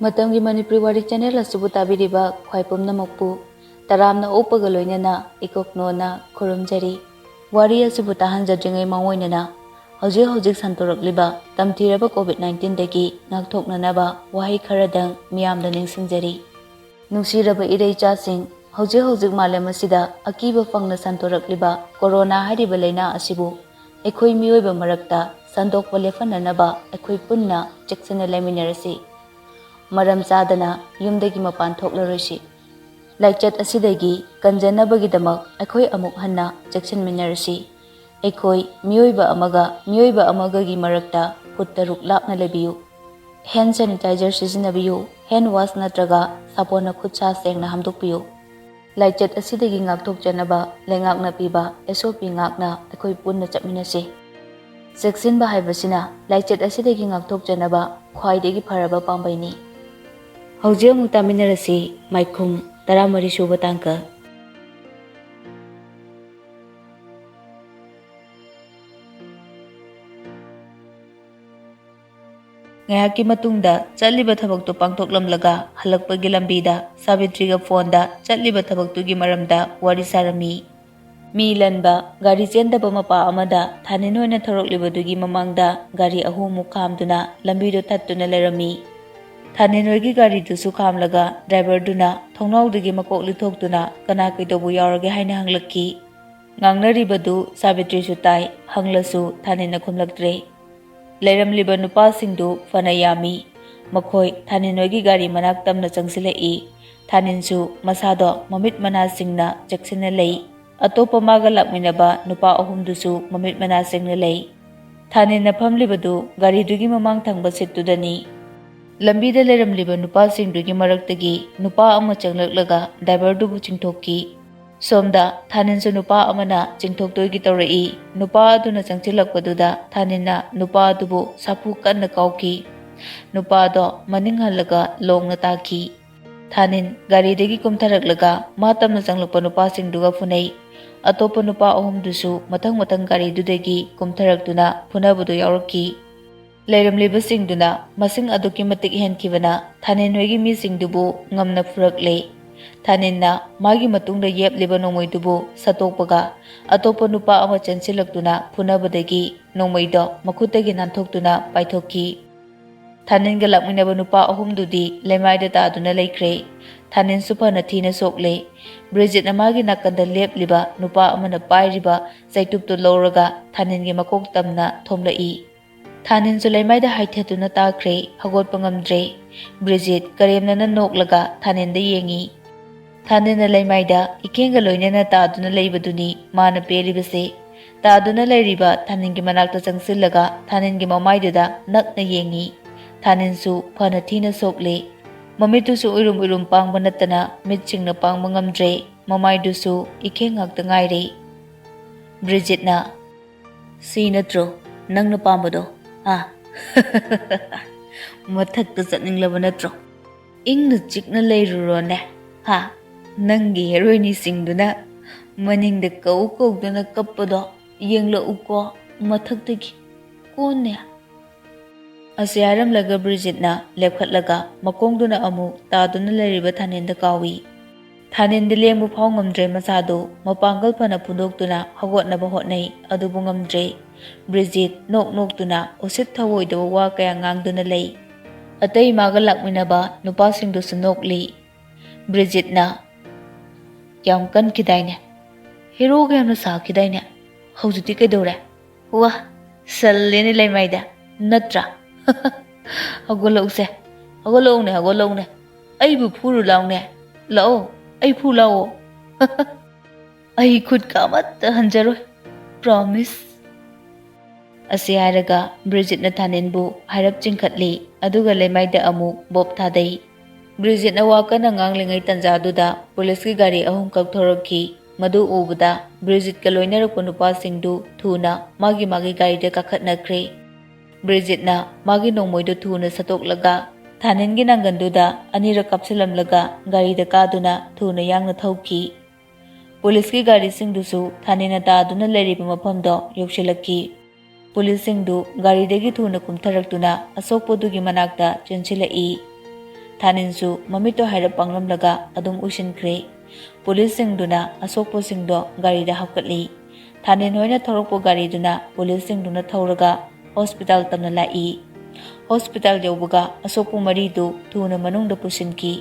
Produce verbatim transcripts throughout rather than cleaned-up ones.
ꯃꯇꯝꯒꯤ ꯃꯅꯤꯄꯨꯔꯤ ꯋꯥꯔꯤ ꯆꯦꯅꯦꯜ ꯑꯁꯤꯕꯨ ꯇꯥꯕꯤꯔꯤꯕ ꯈ꯭ꯋꯥꯏ ꯄꯨꯝꯅꯃꯛꯄꯨ ꯇꯔꯥꯝꯅ ꯑꯣꯛꯄꯒ ꯂꯣꯏꯅꯅ ꯏꯀꯣꯛꯅꯣꯅ ꯈꯨꯔꯨꯝꯖꯔꯤ꯫ ꯋꯥꯔꯤ ꯑꯁꯤꯕꯨ ꯇꯥꯍꯟꯖꯗ꯭ꯔꯤꯉꯩ ꯃꯥꯡꯑꯣꯏꯅꯅ ꯍꯧꯖꯤꯛ ꯍꯧꯖꯤꯛ ꯁꯟꯗꯣꯔꯛꯂꯤꯕ ꯇꯝꯊꯤꯔꯕ ꯀꯣꯚꯤꯗ ꯅꯥꯏꯟꯇꯤꯟꯗꯒꯤ ꯉꯥꯛꯊꯣꯛꯅꯅꯕ ꯋꯥꯍꯩ ꯈꯔꯗꯪ ꯃꯤꯌꯥꯝꯗ ꯅꯤꯡꯁꯤꯡꯖꯔꯤ꯫ ꯅꯨꯡꯁꯤꯔꯕ ꯏꯔꯩꯆꯥꯁꯤꯡ, ꯍꯧꯖꯤꯛ ꯍꯧꯖꯤꯛ ꯃꯥꯂꯦꯝ ꯑꯁꯤꯗ ꯑꯀꯤꯕ ꯐꯪꯅ ꯁꯟꯗꯣꯔꯛꯂꯤꯕ ꯀꯣꯔꯣꯅꯥ ꯍꯥꯏꯔꯤꯕ ꯂꯥꯏꯅꯥ ꯑꯁꯤꯕꯨ ꯑꯩꯈꯣꯏ ꯃꯤꯑꯣꯏꯕ ꯃꯔꯛꯇ ꯁꯟꯗꯣꯛꯄ ꯂꯦꯞꯍꯟꯅꯅꯕ ꯑꯩꯈꯣꯏ ꯄꯨꯟꯅ ꯆꯦꯛꯁꯤꯟꯅ ꯂꯩꯃꯤꯟꯅꯔꯁꯤ꯫ ꯃꯔꯝ ꯆꯥꯗꯅ ꯌꯨꯝꯗꯒꯤ ꯃꯄꯥꯟ ꯊꯣꯛꯂꯔꯣꯏꯁꯤ꯫ ꯂꯥꯏꯆꯠ ꯑꯁꯤꯗꯒꯤ ꯀꯟꯖꯅꯕꯒꯤꯗꯃꯛ ꯑꯩꯈꯣꯏ ꯑꯃꯨꯛ ꯍꯟꯅ ꯆꯦꯛꯁꯤꯟꯃꯤꯟꯅꯔꯁꯤ꯫ ꯑꯩꯈꯣꯏ ꯃꯤꯑꯣꯏꯕ ꯑꯃꯒ ꯃꯤꯑꯣꯏꯕ ꯑꯃꯒꯒꯤ ꯃꯔꯛꯇ ꯐꯨꯠ ꯇꯔꯨꯛ ꯂꯥꯞꯅ ꯂꯩꯕꯤꯌꯨ꯫ ꯍꯦꯟ ꯁꯦꯅꯤꯇꯥꯏꯖꯔ ꯁꯤꯖꯤꯟꯅꯕꯤꯌꯨ꯫ ꯍꯦꯟ ꯋꯥꯁ ꯅꯠꯇ꯭ꯔꯒ ꯁꯥꯄꯣꯟꯅ ꯈꯨꯠ ꯁꯥ ꯁꯦꯡꯅ ꯍꯥꯝꯗꯣꯛꯄꯤꯌꯨ꯫ ꯂꯥꯏꯆꯠ ꯑꯁꯤꯗꯒꯤ ꯉꯥꯛꯊꯣꯛꯆꯅꯕ ꯂꯩꯉꯥꯛꯅ ꯄꯤꯕ ꯑꯦꯁ ꯑꯣ ꯄꯤ ꯉꯥꯛꯅ ꯑꯩꯈꯣꯏ ꯄꯨꯟꯅ ꯆꯠꯃꯤꯟꯅꯁꯤ꯫ ꯆꯦꯛꯁꯤꯟꯕ ꯍꯥꯏꯕꯁꯤꯅ ꯂꯥꯏꯆꯠ ꯑꯁꯤꯗꯒꯤ ꯉꯥꯛꯊꯣꯛꯆꯅꯕ ꯈ꯭ꯋꯥꯏꯗꯒꯤ ꯐꯔꯕ ꯄꯥꯝꯕꯩꯅꯤ꯫ ꯍꯧꯖꯤꯛ ꯑꯃꯨꯛ ꯇꯥꯃꯤꯟꯅꯔꯁꯤ ꯃꯥꯏꯈꯨꯝ ꯇꯔꯥꯃꯔꯤ ꯁꯨꯕ ꯇꯥꯡꯀꯛ꯫ ꯉꯥꯏꯍꯥꯛꯀꯤ ꯃꯇꯨꯡꯗ ꯆꯠꯂꯤꯕ ꯊꯕꯛꯇꯨ ꯄꯥꯡꯊꯣꯛꯂꯝꯂꯒ ꯍꯜꯂꯛꯄꯒꯤ ꯂꯝꯕꯤꯗ ꯁꯥꯕꯤꯇ꯭ꯔꯤꯒ ꯐꯣꯟꯗ ꯆꯠꯂꯤꯕ ꯊꯕꯛꯇꯨꯒꯤ ꯃꯔꯝꯗ ꯋꯥꯔꯤ ꯁꯥꯔꯝꯃꯤ꯫ ꯃꯤ ꯂꯟꯕ ꯒꯥꯔꯤ ꯆꯦꯟꯗꯕ ꯃꯄꯥ ꯑꯃꯗ ꯊꯥꯅꯤꯟ ꯑꯣꯏꯅ ꯊꯧꯔꯛꯂꯤꯕꯗꯨꯒꯤ ꯃꯃꯥꯡꯗ ꯒꯥꯔꯤ ꯑꯍꯨꯝꯃꯨꯛ ꯈꯥꯝꯗꯨꯅ ꯂꯝꯕꯤꯗꯨ ꯊꯠꯇꯨꯅ ꯂꯩꯔꯝꯃꯤ꯫ ꯊꯥꯅꯤꯟ ꯍꯣꯏꯒꯤ ꯒꯥꯔꯤꯗꯨꯁꯨ ꯈꯥꯝꯂꯒ ꯗ꯭ꯔꯥꯏꯚꯔꯗꯨꯅ ꯊꯣꯡꯅꯥꯎꯗꯒꯤ ꯃꯀꯣꯛ ꯂꯤꯊꯣꯛꯇꯨꯅ "ꯀꯅꯥ ꯀꯩꯗꯧꯕ ꯌꯥꯎꯔꯒꯦ?" ꯍꯥꯏꯅ ꯍꯪꯂꯛꯈꯤ꯫ ꯉꯥꯡꯅꯔꯤꯕꯗꯨ ꯁꯥꯕꯤꯇ꯭ꯔꯤꯁꯨ ꯇꯥꯏ, ꯍꯪꯂꯁꯨ ꯊꯥꯅꯤꯟꯅ ꯈꯨꯝꯂꯛꯇ꯭ꯔꯦ꯫ ꯂꯩꯔꯝꯂꯤꯕ ꯅꯨꯄꯥꯁꯤꯡꯗꯨ ꯐꯅ ꯌꯥꯝꯃꯤ꯫ ꯃꯈꯣꯏ ꯊꯥꯅꯤꯟ ꯍꯣꯏꯒꯤ ꯒꯥꯔꯤ ꯃꯅꯥꯛ ꯇꯝꯅ ꯆꯪꯁꯤꯜꯂꯛꯏ꯫ ꯊꯥꯅꯤꯟꯁꯨ ꯃꯁꯥꯗꯣ ꯃꯃꯤꯠ ꯃꯅꯥꯁꯤꯡꯅ ꯆꯦꯛꯁꯤꯟꯅ ꯂꯩ꯫ ꯑꯇꯣꯞꯄ ꯃꯥꯒ ꯂꯥꯛꯃꯤꯟꯅꯕ ꯅꯨꯄꯥ ꯑꯍꯨꯝꯗꯨꯁꯨ ꯃꯃꯤꯠ ꯃꯅꯥꯁꯤꯡꯅ ꯂꯩ꯫ ꯊꯥꯅꯤꯟꯅ ꯐꯝꯂꯤꯕꯗꯨ ꯒꯥꯔꯤꯗꯨꯒꯤ ꯃꯃꯥꯡ ꯊꯪꯕ ꯁꯤꯠꯇꯨꯗꯅꯤ꯫ ꯂꯝꯕꯤꯗ ꯂꯩꯔꯝꯂꯤꯕ ꯅꯨꯄꯥꯁꯤꯡꯗꯨꯒꯤ ꯃꯔꯛꯇꯒꯤ ꯅꯨꯄꯥ ꯑꯃ ꯆꯪꯂꯛꯂꯒ ꯗ꯭ꯔꯥꯏꯚꯔꯗꯨꯕꯨ ꯆꯤꯡꯊꯣꯛꯈꯤ꯫ ꯁꯣꯝꯗ ꯊꯥꯅꯤꯟꯁꯨ ꯅꯨꯄꯥ ꯑꯃꯅ ꯆꯤꯡꯊꯣꯛꯇꯣꯏꯒꯤ ꯇꯧꯔꯛꯏ꯫ ꯅꯨꯄꯥ ꯑꯗꯨꯅ ꯆꯪꯁꯤꯜꯂꯛꯄꯗꯨꯗ ꯊꯥꯅꯤꯟꯅ ꯅꯨꯄꯥ ꯑꯗꯨꯕꯨ ꯁꯥꯐꯨ ꯀꯟꯅ ꯀꯥꯎꯈꯤ꯫ ꯅꯨꯄꯥꯗꯣ ꯃꯅꯤꯡ ꯍꯜꯂꯒ ꯂꯣꯡꯅ ꯇꯥꯈꯤ꯫ ꯊꯥꯅꯤꯟ ꯒꯥꯔꯤꯗꯒꯤ ꯀꯨꯝꯊꯔꯛꯂꯒ ꯃꯥ ꯇꯝꯅ ꯆꯪꯂꯛꯄ ꯅꯨꯄꯥꯁꯤꯡꯗꯨꯒ ꯐꯨꯅꯩ꯫ ꯑꯇꯣꯞꯄ ꯅꯨꯄꯥ ꯑꯍꯨꯝꯗꯨꯁꯨ ꯃꯊꯪ ꯃꯊꯪ ꯒꯥꯔꯤꯗꯨꯗꯒꯤ ꯀꯨꯝꯊꯔꯛꯇꯨꯅ ꯐꯨꯅꯕꯗꯨ ꯌꯥꯎꯔꯛꯈꯤ꯫ ꯂꯩꯔꯝꯂꯤꯕꯁꯤꯡꯗꯨꯅ ꯃꯁꯤꯡ ꯑꯗꯨꯛꯀꯤ ꯃꯇꯤꯛ ꯍꯦꯟꯈꯤꯕꯅ ꯊꯥꯅꯦꯟ ꯍꯣꯏꯒꯤ ꯃꯤꯁꯤꯡꯗꯨꯕꯨ ꯉꯝꯅ ꯐꯨꯔꯛꯂꯦ꯫ ꯊꯥꯅꯦꯟꯅ ꯃꯥꯒꯤ ꯃꯇꯨꯡꯗ ꯌꯦꯞꯂꯤꯕ ꯅꯣꯡꯃꯩꯗꯨꯕꯨ ꯁꯠꯇꯣꯛꯄꯒ ꯑꯇꯣꯞꯄ ꯅꯨꯄꯥ ꯑꯃ ꯆꯦꯟꯁꯤꯜꯂꯛꯇꯨꯅ ꯐꯨꯅꯕꯗꯒꯤ ꯅꯣꯡꯃꯩꯗꯣ ꯃꯈꯨꯠꯇꯒꯤ ꯅꯥꯟꯊꯣꯛꯇꯨꯅ ꯄꯥꯏꯊꯣꯛꯈꯤ꯫ ꯊꯥꯅꯦꯟꯒ ꯂꯥꯛꯃꯤꯟꯅꯕ ꯅꯨꯄꯥ ꯑꯍꯨꯝꯗꯨꯗꯤ ꯂꯩꯃꯥꯏꯗ ꯇꯥꯗꯨꯅ ꯂꯩꯈ꯭ꯔꯦ꯫ ꯊꯥꯅꯦꯟꯁꯨ ꯐꯅ ꯊꯤꯅ ꯁꯣꯛꯂꯦ꯫ ꯕ꯭ꯔꯤꯖꯤꯠꯅ ꯃꯥꯒꯤ ꯅꯥꯀꯟꯗ ꯂꯦꯞꯂꯤꯕ ꯅꯨꯄꯥ ꯑꯃꯅ ꯄꯥꯏꯔꯤꯕ ꯆꯩꯇꯨꯞꯇꯨ ꯂꯧꯔꯒ ꯊꯥꯅꯦꯟꯒꯤ ꯃꯀꯣꯛ ꯇꯝꯅ ꯊꯣꯝꯂꯛꯏ꯫ ꯊꯥꯅꯦꯟꯁꯨ ꯂꯩꯃꯥꯏꯗ ꯍꯥꯏꯊꯗꯨꯅ ꯇꯥꯈ꯭ꯔꯦ, ꯍꯧꯒꯠꯄ ꯉꯝꯗ꯭ꯔꯦ꯫ ꯕ꯭ꯔꯤꯖꯤꯠ ꯀꯔꯦꯝꯅꯅ ꯅꯣꯛꯂꯒ ꯊꯥꯅꯦꯟꯗ ꯌꯦꯡꯉꯤ꯫ ꯊꯥꯅꯦꯟꯅ ꯂꯩꯃꯥꯏꯗ ꯏꯀꯦꯡꯒ ꯂꯣꯏꯅꯅ ꯇꯥꯗꯨꯅ ꯂꯩꯕꯗꯨꯅꯤ ꯃꯥꯅ ꯄꯦꯜꯂꯤꯕꯁꯦ꯫ ꯇꯥꯗꯨꯅ ꯂꯩꯔꯤꯕ ꯊꯥꯅꯦꯟꯒꯤ ꯃꯅꯥꯛꯇ ꯆꯪꯁꯤꯜꯂꯒ ꯊꯥꯅꯦꯟꯒꯤ ꯃꯃꯥꯏꯗꯨꯗ ꯅꯛꯅ ꯌꯦꯡꯉꯤ꯫ ꯊꯥꯅꯦꯟꯁꯨ ꯐꯅ ꯊꯤꯅ ꯁꯣꯛꯂꯦ꯫ ꯃꯃꯤꯠꯇꯨꯁꯨ ꯎꯏꯔꯨꯝ ꯎꯏꯔꯨꯝ ꯄꯥꯡꯕ ꯅꯠꯇꯅ ꯃꯤꯠꯁꯤꯡꯅ ꯄꯥꯡꯕ ꯉꯝꯗ꯭ꯔꯦ꯫ ꯃꯃꯥꯏꯗꯨꯁꯨ ꯏꯀꯦꯡ ꯉꯥꯛꯇ ꯉꯥꯏꯔꯦ꯫ ꯕ꯭ꯔꯤꯖꯤꯠꯅ, "ꯁꯤ ꯅꯠꯇ꯭ꯔꯣ ꯅꯪꯅ ꯄꯥꯝꯕꯗꯣ? ꯍꯥ? ꯃꯊꯛꯇ ꯆꯠꯅꯤꯡꯂꯕ ꯅꯠꯇ꯭ꯔꯣ? ꯏꯪꯅ ꯆꯤꯛꯅ ꯂꯩꯔꯨꯔꯣꯅꯦ꯫ ꯍꯥ? ꯅꯪꯒꯤ ꯍꯦꯔꯣꯏꯅꯤꯁꯤꯡꯗꯨꯅ ꯃꯅꯤꯡꯗ ꯀꯧ ꯀꯧꯗꯨꯅ ꯀꯞꯄꯗꯣ ꯌꯦꯡꯂꯛꯎꯀꯣ ꯃꯊꯛꯇꯒꯤ꯫ ꯀꯣꯟꯅꯦ?" ꯑꯁꯤ ꯍꯥꯏꯔꯝꯂꯒ ꯕ꯭ꯔꯤꯖꯤꯠꯅ ꯂꯦꯞꯈꯠꯂꯒ ꯃꯈꯣꯡꯗꯨꯅ ꯑꯃꯨꯛ ꯇꯥꯗꯨꯅ ꯂꯩꯔꯤꯕ ꯊꯥꯅꯦꯟꯗ ꯀꯥꯎꯏ꯫ ꯊꯥꯅꯦꯟꯗ ꯂꯦꯡꯕ ꯐꯥꯎ ꯉꯝꯗ꯭ꯔꯦ ꯃꯁꯥꯗꯨ꯫ ꯃꯄꯥꯡꯒꯜ ꯐꯅ ꯐꯨꯟꯗꯣꯛꯇꯨꯅ ꯍꯧꯒꯠꯅꯕ ꯍꯣꯠꯅꯩ, ꯑꯗꯨꯕꯨ ꯉꯝꯗ꯭ꯔꯦ꯫ ꯕ꯭ꯔꯤꯖꯤꯠ ꯅꯣꯛ ꯅꯣꯛꯇꯨꯅ ꯎꯁꯤꯠ ꯊꯑꯣꯏꯗꯕ ꯋꯥ ꯀꯌꯥ ꯉꯥꯡꯗꯨꯅ ꯂꯩ꯫ ꯑꯇꯩ ꯃꯥꯒ ꯂꯥꯛꯃꯤꯟꯅꯕ ꯅꯨꯄꯥꯁꯤꯡꯗꯨꯁꯨ ꯅꯣꯛꯂꯤ꯫ ꯕ꯭ꯔꯤꯖꯤꯠꯅ, "ꯌꯥꯝ ꯀꯟꯈꯤꯗꯥꯏꯅꯦ? ꯍꯦꯔꯣꯒ ꯌꯥꯝꯅ ꯁꯥꯈꯤꯗꯥꯏꯅꯦ? ꯍꯧꯖꯤꯛꯇꯤ ꯀꯩꯗꯧꯔꯦ? ꯋꯥ, ꯁꯜꯂꯦꯅꯦ ꯂꯩꯃꯥꯏꯗ, ꯅꯠꯇ꯭ꯔꯥ? ꯍꯧꯒꯠꯂꯛꯎꯁꯦ, ꯍꯧꯒꯠꯂꯛꯎꯅꯦ, ꯍꯧꯒꯠꯂꯛꯎꯅꯦ꯫ ꯑꯩꯕꯨ ꯐꯨꯔꯨ ꯂꯥꯎꯅꯦ꯫ ꯂꯥꯛꯑꯣ, ꯑꯩ ꯐꯨ ꯂꯥꯛꯑꯣ꯫ ꯑꯩ ꯈꯨꯠꯀ ꯑꯃꯠꯇ ꯍꯟꯖꯔꯣꯏ, promise꯫" ꯑꯁꯤ ꯍꯥꯏꯔꯒ ꯕ꯭ꯔꯤꯖꯤꯠꯅ ꯊꯥꯅꯦꯟꯕꯨ ꯍꯥꯏꯔꯞ ꯆꯤꯡꯈꯠꯂꯤ, ꯑꯗꯨꯒ ꯂꯩꯃꯥꯏꯗ ꯑꯃꯨꯛ ꯕꯣꯞ ꯊꯥꯗꯩ꯫ ꯕ꯭ꯔꯤꯖꯤꯠꯅ ꯋꯥ ꯀꯟꯅ ꯉꯥꯡꯂꯤꯉꯩ ꯇꯟꯖꯥꯗꯨꯗ ꯄꯨꯂꯤꯁꯀꯤ ꯒꯥꯔꯤ ꯑꯍꯨꯝ ꯀꯛꯊꯣꯔꯛꯈꯤ꯫ ꯃꯗꯨ ꯎꯕꯗ ꯕ꯭ꯔꯤꯖꯤꯠꯀ ꯂꯣꯏꯅꯔꯛꯄ ꯅꯨꯄꯥꯁꯤꯡꯗꯨ ꯊꯨꯅ ꯃꯥꯒꯤ ꯃꯥꯒꯤ ꯒꯥꯔꯤꯗ ꯀꯥꯈꯠꯅꯈ꯭ꯔꯦ꯫ ꯕ꯭ꯔꯤꯖꯤꯠꯅ ꯃꯥꯒꯤ ꯅꯣꯡꯃꯩꯗꯨ ꯊꯨꯅ ꯁꯠꯇꯣꯛꯂꯒ ꯊꯥꯅꯦꯟꯒꯤ ꯅꯥꯡꯒꯟꯗꯨꯗ ꯑꯅꯤꯔꯛ ꯀꯥꯞꯁꯤꯜꯂꯝꯂꯒ ꯒꯥꯔꯤꯗ ꯀꯥꯗꯨꯅ ꯊꯨꯅ ꯌꯥꯡꯅ ꯊꯧꯈꯤ꯫ ꯄꯨꯂꯤꯁꯀꯤ ꯒꯥꯔꯤꯁꯤꯡꯗꯨꯁꯨ ꯊꯥꯅꯦꯟꯅ ꯇꯥꯗꯨꯅ ꯂꯩꯔꯤꯕ ꯃꯐꯝꯗꯣ ꯌꯧꯁꯤꯜꯂꯛꯈꯤ꯫ ꯄꯨꯂꯤꯁꯁꯤꯡꯗꯨ ꯒꯥꯔꯤꯗꯒꯤ ꯊꯨꯅ ꯀꯨꯝꯊꯔꯛꯇꯨꯅ ꯑꯁꯣꯛꯄꯗꯨꯒꯤ ꯃꯅꯥꯛꯇ ꯆꯦꯟꯁꯤꯜꯂꯛꯏ꯫ ꯊꯥꯅꯤꯟꯁꯨ ꯃꯃꯤꯠꯇꯣ ꯍꯥꯏꯔꯞ ꯄꯥꯡꯂꯝꯂꯒ ꯑꯗꯨꯝ ꯎꯏꯁꯤꯟꯈ꯭ꯔꯦ꯫ ꯄꯨꯂꯤꯁꯁꯤꯡꯗꯨꯅ ꯑꯁꯣꯛꯄꯁꯤꯡꯗꯣ ꯒꯥꯔꯤꯗ ꯍꯥꯞꯀꯠꯂꯤ꯫ ꯊꯥꯅꯤꯟ ꯍꯣꯏꯅ ꯊꯧꯔꯛꯄ ꯒꯥꯔꯤꯗꯨꯅ ꯄꯨꯂꯤꯁꯁꯤꯡꯗꯨꯅ ꯊꯧꯔꯒ ꯍꯣꯁꯄꯤꯇꯥꯜ ꯇꯝꯅ ꯂꯥꯛꯏ꯫ ꯍꯣꯁꯄꯤꯇꯥꯜ ꯌꯧꯕꯒ ꯑꯁꯣꯛꯄ ꯃꯔꯤꯗꯨ ꯊꯨꯅ ꯃꯅꯨꯡꯗ ꯄꯨꯁꯤꯟꯈꯤ꯫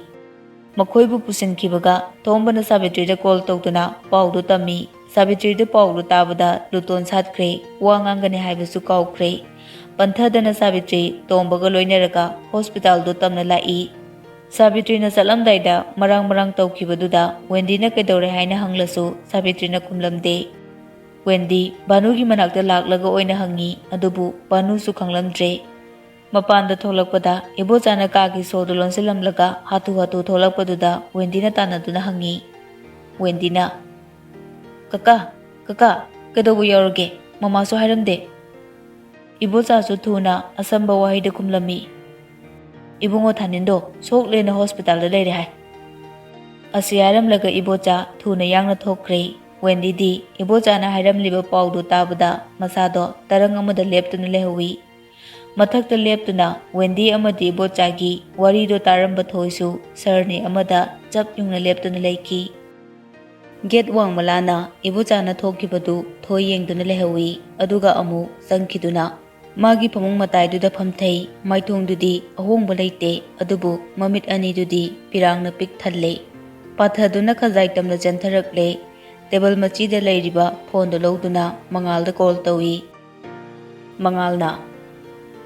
ꯃꯈꯣꯏꯕꯨ ꯄꯨꯁꯤꯟꯈꯤꯕꯒ ꯇꯣꯝꯕꯅ ꯁꯥꯕꯤꯇ꯭ꯔꯤꯗ ꯀꯣꯜ ꯇꯧꯗꯨꯅ ꯄꯥꯎꯗꯨ ꯇꯝꯃꯤ꯫ ꯁꯥꯕꯤꯇ꯭ꯔꯤꯗ ꯄꯥꯎꯗꯨ ꯇꯥꯕꯗ ꯂꯨꯇꯣꯟ ꯁꯥꯠꯈ꯭ꯔꯦ꯫ ꯋꯥ ꯉꯥꯡꯒꯅꯤ ꯍꯥꯏꯕꯁꯨ ꯀꯥꯎꯈ꯭ꯔꯦ꯫ ꯄꯟꯊꯗꯅ ꯁꯥꯕꯤꯇ꯭ꯔꯤ ꯇꯣꯝꯕꯒ ꯂꯣꯏꯅꯔꯒ ꯍꯣꯁꯄꯤꯇꯥꯜꯗꯨ ꯇꯝꯅ ꯂꯥꯛꯏ꯫ ꯁꯥꯕꯤꯇ꯭ꯔꯤꯅ ꯆꯠꯂꯝꯗꯥꯏꯗ ꯃꯔꯥꯡ ꯃꯔꯥꯡ ꯇꯧꯈꯤꯕꯗꯨꯗ ꯋꯦꯟꯗꯤꯅ ꯀꯩꯗꯧꯔꯦ ꯍꯥꯏꯅ ꯍꯪꯂꯁꯨ ꯁꯥꯕꯤꯇ꯭ꯔꯤꯅ ꯈꯨꯝꯂꯝꯗꯦ꯫ ꯋꯦꯟꯗꯤ ꯚꯥꯅꯨꯒꯤ ꯃꯅꯥꯛꯇ ꯂꯥꯛꯂꯒ ꯑꯣꯏꯅ ꯍꯪꯉꯤ, ꯑꯗꯨꯕꯨ ꯚꯥꯅꯨꯁꯨ ꯈꯪꯂꯝꯗ꯭ꯔꯦ꯫ ꯃꯄꯥꯟꯗ ꯊꯣꯛꯂꯛꯄꯗ ꯏꯕꯣꯆꯥꯅ ꯀꯥꯒꯤ ꯁꯣꯗꯨ ꯂꯣꯟꯁꯤꯜꯂꯝꯂꯒ ꯍꯥꯊꯨ ꯍꯥꯊꯨ ꯊꯣꯛꯂꯛꯄꯗꯨꯗ ꯋꯦꯟꯗꯤꯅ ꯇꯥꯟꯅꯗꯨꯅ ꯍꯪꯉꯤ꯫ ꯋꯦꯟꯗꯤꯅ, "ꯀꯀꯥ, ꯀꯀꯥ, ꯀꯩꯗꯧꯕ ꯌꯥꯎꯔꯒꯦ? ꯃꯃꯥꯁꯨ ꯍꯥꯏꯔꯝꯗꯦ?" ꯏꯕꯣꯆꯥꯁꯨ ꯊꯨꯅ ꯑꯁꯝꯕ ꯋꯥꯍꯩꯗ ꯈꯨꯝꯂꯝꯃꯤ꯫ "ꯏꯕꯨꯡꯉꯣ ꯊꯥꯅꯤꯟꯗꯣ ꯁꯣꯛꯂꯦꯅ ꯍꯣꯁꯄꯤꯇꯥꯜꯗ ꯂꯩꯔꯦ ꯍꯥꯏ꯫" ꯑꯁꯤ ꯍꯥꯏꯔꯝꯂꯒ ꯏꯕꯣꯆꯥ ꯊꯨꯅ ꯌꯥꯡꯅ ꯊꯣꯛꯈ꯭ꯔꯦ꯫ ꯋꯦꯟꯗꯤꯗꯤ ꯏꯕꯣꯆꯥꯅ ꯍꯥꯏꯔꯝꯂꯤꯕ ꯄꯥꯎꯗꯨ ꯇꯥꯕꯗ ꯃꯁꯥꯗꯣ ꯇꯔꯪ ꯑꯃꯗ ꯂꯦꯞꯇꯨꯅ ꯂꯩꯍꯧꯏ꯫ ꯃꯊꯛꯇ ꯂꯦꯞꯇꯨꯅ ꯋꯦꯟꯗꯤ ꯑꯃꯗꯤ ꯏꯕꯣꯆꯥꯒꯤ ꯋꯥꯔꯤꯗꯣ ꯇꯥꯔꯝꯕ ꯊꯣꯏꯁꯨ ꯁꯔꯅꯤ ꯑꯃꯗ ꯆꯞ ꯌꯨꯡꯅ ꯂꯦꯞꯇꯨꯅ ꯂꯩꯈꯤ꯫ ꯒꯦꯠ ꯋꯥꯡꯃꯂꯥꯅ ꯏꯕꯣꯆꯥꯅ ꯊꯣꯛꯈꯤꯕꯗꯨ ꯊꯣꯏ ꯌꯦꯡꯗꯨꯅ ꯂꯩꯍꯧꯏ, ꯑꯗꯨꯒ ꯑꯃꯨꯛ ꯆꯪꯈꯤꯗꯨꯅ ꯃꯥꯒꯤ ꯐꯃꯨꯡ ꯃꯇꯥꯏꯗꯨꯗ ꯐꯝꯊꯩ꯫ ꯃꯥꯏꯊꯣꯡꯗꯨꯗꯤ ꯑꯍꯣꯡꯕ ꯂꯩꯇꯦ, ꯑꯗꯨꯕꯨ ꯃꯃꯤꯠ ꯑꯅꯤꯗꯨꯗꯤ ꯄꯤꯔꯥꯡꯅ ꯄꯤꯛ ꯊꯜꯂꯦ꯫ ꯄꯥꯊꯗꯨꯅ ꯈꯖꯥꯏ ꯇꯝꯅ ꯆꯦꯟꯊꯔꯛꯂꯦ꯫ ꯇꯦꯕꯜ ꯃꯆꯤꯗ ꯂꯩꯔꯤꯕ ꯐꯣꯟꯗꯨ ꯂꯧꯗꯨꯅ ꯃꯉꯥꯜꯗ ꯀꯣꯜ ꯇꯧꯏ꯫ ꯃꯉꯥꯜꯅ,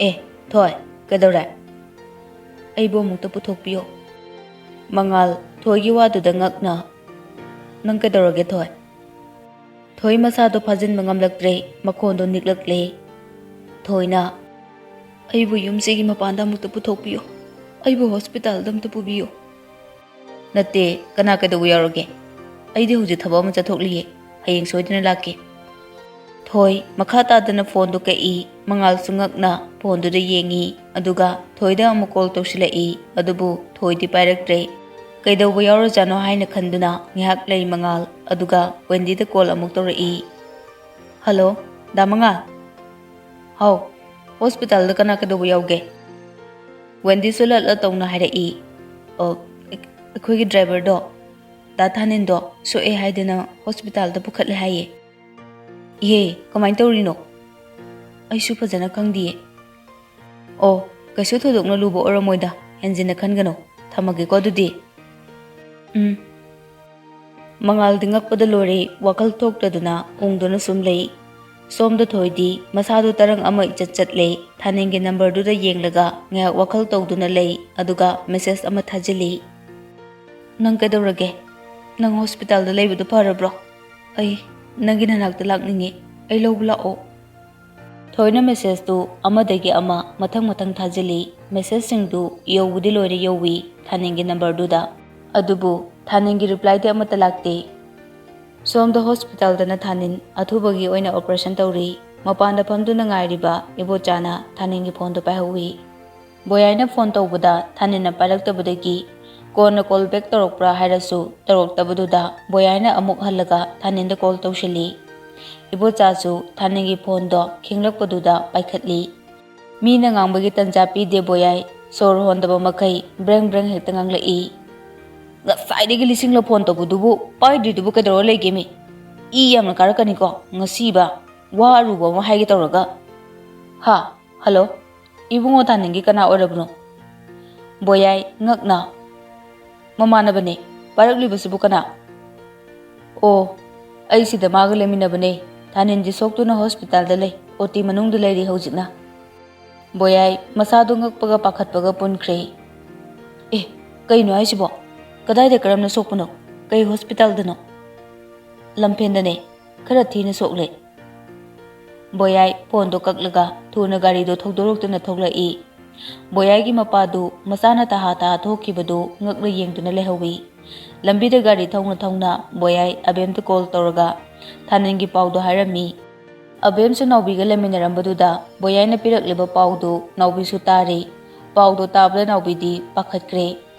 "ꯑꯦ, ꯊꯣꯏ, ꯀꯩꯗꯧꯔꯦ?" "ꯑꯩꯕꯨ ꯑꯃꯨꯛꯇ ꯄꯨꯊꯣꯛꯄꯤꯌꯣ꯫" ꯃꯉꯥꯜ ꯊꯣꯏꯒꯤ ꯋꯥꯗꯨꯗ ꯉꯛꯅ, "ꯅꯪ ꯀꯩꯗꯧꯔꯒꯦ, ꯊꯣꯏ?" ꯊꯣꯏ ꯃꯁꯥꯗꯣ ꯐꯥꯖꯤꯟꯕ ꯉꯝꯂꯛꯇ꯭ꯔꯦ, ꯃꯈꯣꯟꯗꯣ ꯅꯤꯛꯂꯛꯂꯦ꯫ ꯊꯣꯏꯅ, "ꯑꯩꯕꯨ ꯌꯨꯝꯁꯤꯒꯤ ꯃꯄꯥꯟꯗ ꯑꯃꯨꯛꯇ ꯄꯨꯊꯣꯛꯄꯤꯌꯨ, ꯑꯩꯕꯨ ꯍꯣꯁꯄꯤꯇꯥꯜꯗ ꯑꯃꯨꯛꯇ ꯄꯨꯕꯤꯌꯨ꯫" "ꯅꯠꯇꯦ, ꯀꯅꯥ ꯀꯩꯗꯧꯕ ꯌꯥꯎꯔꯒꯦ? ꯑꯩꯗꯤ ꯍꯧꯖꯤꯛ ꯊꯕꯛ ꯑꯃ ꯆꯠꯊꯣꯛꯂꯤꯌꯦ, ꯍꯌꯦꯡ ꯁꯣꯏꯗꯅ ꯂꯥꯛꯀꯦ꯫" ꯊꯣꯏ ꯃꯈꯥ ꯇꯥꯗꯅ ꯐꯣꯟꯗꯨ ꯀꯛꯏ꯫ ꯃꯉꯥꯜꯁꯨ ꯉꯛꯅ ꯐꯣꯟꯗꯨꯗ ꯌꯦꯡꯉꯤ, ꯑꯗꯨꯒ ꯊꯣꯏꯗ ꯑꯃꯨꯛ ꯀꯣꯜ ꯇꯧꯁꯤꯜꯂꯛꯏ, ꯑꯗꯨꯕꯨ ꯊꯣꯏꯗꯤ ꯄꯥꯏꯔꯛꯇ꯭ꯔꯦ꯫ ꯀꯩꯗꯧꯕ ꯌꯥꯎꯔꯖꯥꯠꯅꯣ ꯍꯥꯏꯅ ꯈꯟꯗꯨꯅ ꯉꯥꯏꯍꯥꯛ ꯂꯩ ꯃꯉꯥꯜ, ꯑꯗꯨꯒ ꯋꯦꯟꯗꯤꯗ ꯀꯣꯜ ꯑꯃꯨꯛ ꯇꯧꯔꯛꯏ꯫ "ꯍꯜꯂꯣ, ꯗꯥ ꯃꯉꯥꯜ?" "ꯍꯥꯎ, ꯍꯣꯁꯄꯤꯇꯥꯜꯗ ꯀꯅꯥ ꯀꯩꯗꯧꯕ ꯌꯥꯎꯒꯦ?" ꯋꯦꯟꯗꯤꯁꯨ ꯂꯠꯂ ꯇꯧꯅ ꯍꯥꯏꯔꯛꯏ꯫ "ꯑꯣ, ꯑꯩ-, ꯑꯩꯈꯣꯏꯒꯤ ꯗ꯭ꯔꯥꯏꯚꯔꯗꯣ, ꯗꯥ ꯊꯥꯅꯤꯟꯗꯣ ꯁꯣꯛꯑꯦ ꯍꯥꯏꯗꯅ ꯍꯣꯁꯄꯤꯇꯥꯜꯗ ꯄꯨꯈꯠꯂꯦ ꯍꯥꯏꯌꯦ꯫" "ꯏꯍꯦ, ꯀꯃꯥꯏꯅ ꯇꯧꯔꯤꯅꯣ?" "ꯑꯩꯁꯨ ꯐꯖꯅ ꯈꯪꯗꯤꯌꯦ꯫" "ꯑꯣ, ꯀꯩꯁꯨ ꯊꯣꯏꯗꯣꯛꯅ ꯂꯨꯕ ꯑꯣꯏꯔꯝꯃꯣꯏꯗ, ꯍꯦꯟꯖꯤꯟꯅ ꯈꯟꯒꯅꯨ꯫ ꯊꯝꯃꯒꯦꯀꯣ ꯑꯗꯨꯗꯤ꯫" "ꯎꯝ꯫" ꯃꯉꯥꯜꯗꯤ ꯉꯛꯄꯗ ꯂꯣꯏꯔꯦ, ꯋꯥꯈꯜ ꯊꯣꯛꯇꯗꯨꯅ ꯎꯪꯗꯨꯅ ꯁꯨꯝ ꯂꯩ꯫ ꯁꯣꯝꯗ ꯊꯣꯏꯗꯤ ꯃꯁꯥꯗꯨ ꯇꯔꯪ ꯑꯃ ꯏꯆꯠ ꯆꯠꯂꯦ, ꯊꯥꯅꯤꯡꯒꯤ ꯅꯝꯕꯔꯗꯨꯗ ꯌꯦꯡꯂꯒ ꯉꯥꯏꯍꯥꯛ ꯋꯥꯈꯜ ꯇꯧꯗꯨꯅ ꯂꯩ, ꯑꯗꯨꯒ ꯃꯦꯁꯦꯖ ꯑꯃ ꯊꯥꯖꯤꯜꯂꯤ꯫ "ꯅꯪ ꯀꯩꯗꯧꯔꯒꯦ? ꯅꯪ ꯍꯣꯁꯄꯤꯇꯥꯜꯗ ꯂꯩꯕꯗꯨ ꯐꯔꯕ꯭ꯔꯣ? ꯑꯩ ꯅꯪꯒꯤ ꯅꯅꯥꯛꯇ ꯂꯥꯛꯅꯤꯡꯉꯤ, ꯑꯩ ꯂꯧꯕ ꯂꯥꯛꯑꯣ꯫" ꯊꯣꯏꯅ ꯃꯦꯁꯦꯖꯇꯨ ꯑꯃꯗꯒꯤ ꯑꯃ ꯃꯊꯪ ꯃꯊꯪ ꯊꯥꯖꯤꯜꯂꯤ꯫ ꯃꯦꯁꯦꯖꯁꯤꯡꯗꯨ ꯌꯧꯕꯗꯤ ꯂꯣꯏꯔꯦ ꯌꯧꯏ ꯊꯥꯅꯤꯡꯒꯤ ꯅꯝꯕꯔꯗꯨꯗ, ꯑꯗꯨꯕꯨ ꯊꯥꯅꯤꯡꯒꯤ ꯔꯤꯄ꯭ꯂꯥꯏꯗꯤ ꯑꯃꯠꯇ ꯂꯥꯛꯇꯦ꯫ ꯁꯣꯝꯗ ꯍꯣꯁꯄꯤꯇꯥꯜꯗꯅ ꯊꯥꯅꯤꯟ ꯑꯊꯨꯕꯒꯤ ꯑꯣꯏꯅ ꯑꯣꯄꯔꯦꯁꯟ ꯇꯧꯔꯤ꯫ ꯃꯄꯥꯟꯗ ꯐꯝꯗꯨꯅ ꯉꯥꯏꯔꯤꯕ ꯏꯕꯣꯆꯥꯅ ꯊꯥꯅꯤꯟꯒꯤ ꯐꯣꯟꯗꯨ ꯄꯥꯏꯍꯧꯏ꯫ ꯕꯣꯌꯥꯏꯅ ꯐꯣꯟ ꯇꯧꯕꯗ ꯊꯥꯅꯤꯟꯅ ꯄꯥꯏꯔꯛꯇꯕꯗꯒꯤ ꯀꯣꯟꯅ ꯀꯣꯜ ꯕꯦꯛ ꯇꯧꯔꯛꯄ꯭ꯔꯥ ꯍꯥꯏꯔꯁꯨ ꯇꯧꯔꯛꯇꯕꯗꯨꯗ ꯕꯣꯌꯥꯏꯅ ꯑꯃꯨꯛ ꯍꯜꯂꯒ ꯊꯥꯅꯤꯟꯗ ꯀꯣꯜ ꯇꯧꯁꯤꯜꯂꯤ꯫ ꯏꯕꯣꯆꯥꯁꯨ ꯊꯥꯅꯤꯟꯒꯤ ꯐꯣꯟꯗꯣ ꯈꯤꯡꯂꯛꯄꯗꯨꯗ ꯄꯥꯏꯈꯠꯂꯤ꯫ ꯃꯤꯅ ꯉꯥꯡꯕꯒꯤ ꯇꯟꯖꯥ ꯄꯤꯗꯦ ꯕꯣꯌꯥꯏ, ꯁꯣꯔ ꯍꯣꯟꯗꯕ ꯃꯈꯩ ꯕ꯭ꯔꯦꯡ ꯕ꯭ꯔꯦꯡ ꯍꯦꯛꯇ ꯉꯥꯡꯂꯛꯏ꯫ "ꯉꯁꯥꯏꯗꯒꯤ ꯂꯤꯁꯤꯡꯂ ꯐꯣꯟ ꯇꯧꯕꯗꯨꯕꯨ ꯄꯥꯏꯗ꯭ꯔꯤꯗꯨꯕꯨ ꯀꯩꯗꯧꯔ ꯂꯩꯒꯦꯃꯤ? ꯏ ꯌꯥꯝꯅ ꯀꯥꯔꯛꯀꯅꯤꯀꯣ ꯉꯁꯤꯕ꯫ ꯋꯥ ꯑꯔꯨꯕ ꯑꯃ ꯍꯥꯏꯒꯦ ꯇꯧꯔꯒ꯫" "ꯍꯥ? ꯍꯜꯂꯣ? ꯏꯕꯨꯡꯉꯣ ꯊꯥꯅꯤꯟꯒꯤ ꯀꯅꯥ ꯑꯣꯏꯔꯕꯅꯣ?" ꯕꯣꯌꯥꯏ ꯉꯛꯅ, "ꯃꯃꯥꯟꯅꯕꯅꯦ꯫ ꯄꯥꯏꯔꯛꯂꯤꯕꯁꯤꯕꯨ ꯀꯅꯥ?" "ꯑꯣ, ꯑꯩ ꯁꯤꯗ ꯃꯥꯒ ꯂꯩꯃꯤꯟꯅꯕꯅꯦ꯫ ꯊꯥꯅꯤꯟꯗꯤ ꯁꯣꯛꯇꯨꯅ ꯍꯣꯁꯄꯤꯇꯥꯜꯗ ꯂꯩ, ꯑꯣ ꯇꯤ ꯃꯅꯨꯡꯗ ꯂꯩꯔꯤ ꯍꯧꯖꯤꯛꯅ꯫" ꯕꯣꯌꯥꯏ ꯃꯁꯥꯗꯣ ꯉꯛꯄꯒ ꯄꯥꯈꯠꯄꯒ ꯄꯨꯟꯈ꯭ꯔꯦ꯫ "ꯑꯦ, ꯀꯩꯅꯣ ꯍꯥꯏꯁꯤꯕꯣ? ꯀꯗꯥꯏꯗ, ꯀꯔꯝꯅ ꯁꯣꯛꯄꯅꯣ? ꯀꯩ ꯍꯣꯁꯄꯤꯇꯥꯜꯗꯅꯣ?" "ꯂꯝꯐꯦꯟꯗꯅꯦ꯫ ꯈꯔ ꯊꯤꯅ ꯁꯣꯛꯂꯦ꯫" ꯕꯣꯌꯥꯏ ꯐꯣꯟꯗꯣ ꯀꯛꯂꯒ ꯊꯨꯅ ꯒꯥꯔꯤꯗꯣ ꯊꯧꯗꯣꯔꯛꯇꯨꯅ ꯊꯣꯛꯂꯛꯏ꯫ ꯕꯣꯌꯥꯏꯒꯤ ꯃꯄꯥꯗꯨ ꯃꯆꯥꯅ ꯇꯍꯥ ꯇꯍꯥ ꯊꯣꯛꯈꯤꯕꯗꯨ ꯉꯛꯅ ꯌꯦꯡꯗꯨꯅ ꯂꯩꯍꯧꯏ꯫ ꯂꯝꯕꯤꯗ ꯒꯥꯔꯤ ꯊꯧꯅ ꯊꯧꯅ ꯕꯣꯌꯥꯏ ꯑꯕꯦꯝꯇ ꯀꯣꯜ ꯇꯧꯔꯒ ꯊꯥꯅꯤꯟꯒꯤ ꯄꯥꯎꯗꯣ ꯍꯥꯏꯔꯝꯃꯤ꯫ ꯑꯕꯦꯝꯁꯨ ꯅꯥꯎꯕꯤꯒ ꯂꯩꯃꯤꯟꯅꯔꯝꯕꯗꯨꯗ ꯕꯣꯌꯥꯏꯅ ꯄꯤꯔꯛꯂꯤꯕ ꯄꯥꯎꯗꯨ ꯅꯥꯎꯕꯤꯁꯨ ꯇꯥꯔꯦ꯫ ꯄꯥꯎꯗꯣ ꯇꯥꯕꯗ ꯅꯥꯎꯕꯤꯗꯤ ꯄꯥꯈꯠꯈ꯭ꯔꯦ꯫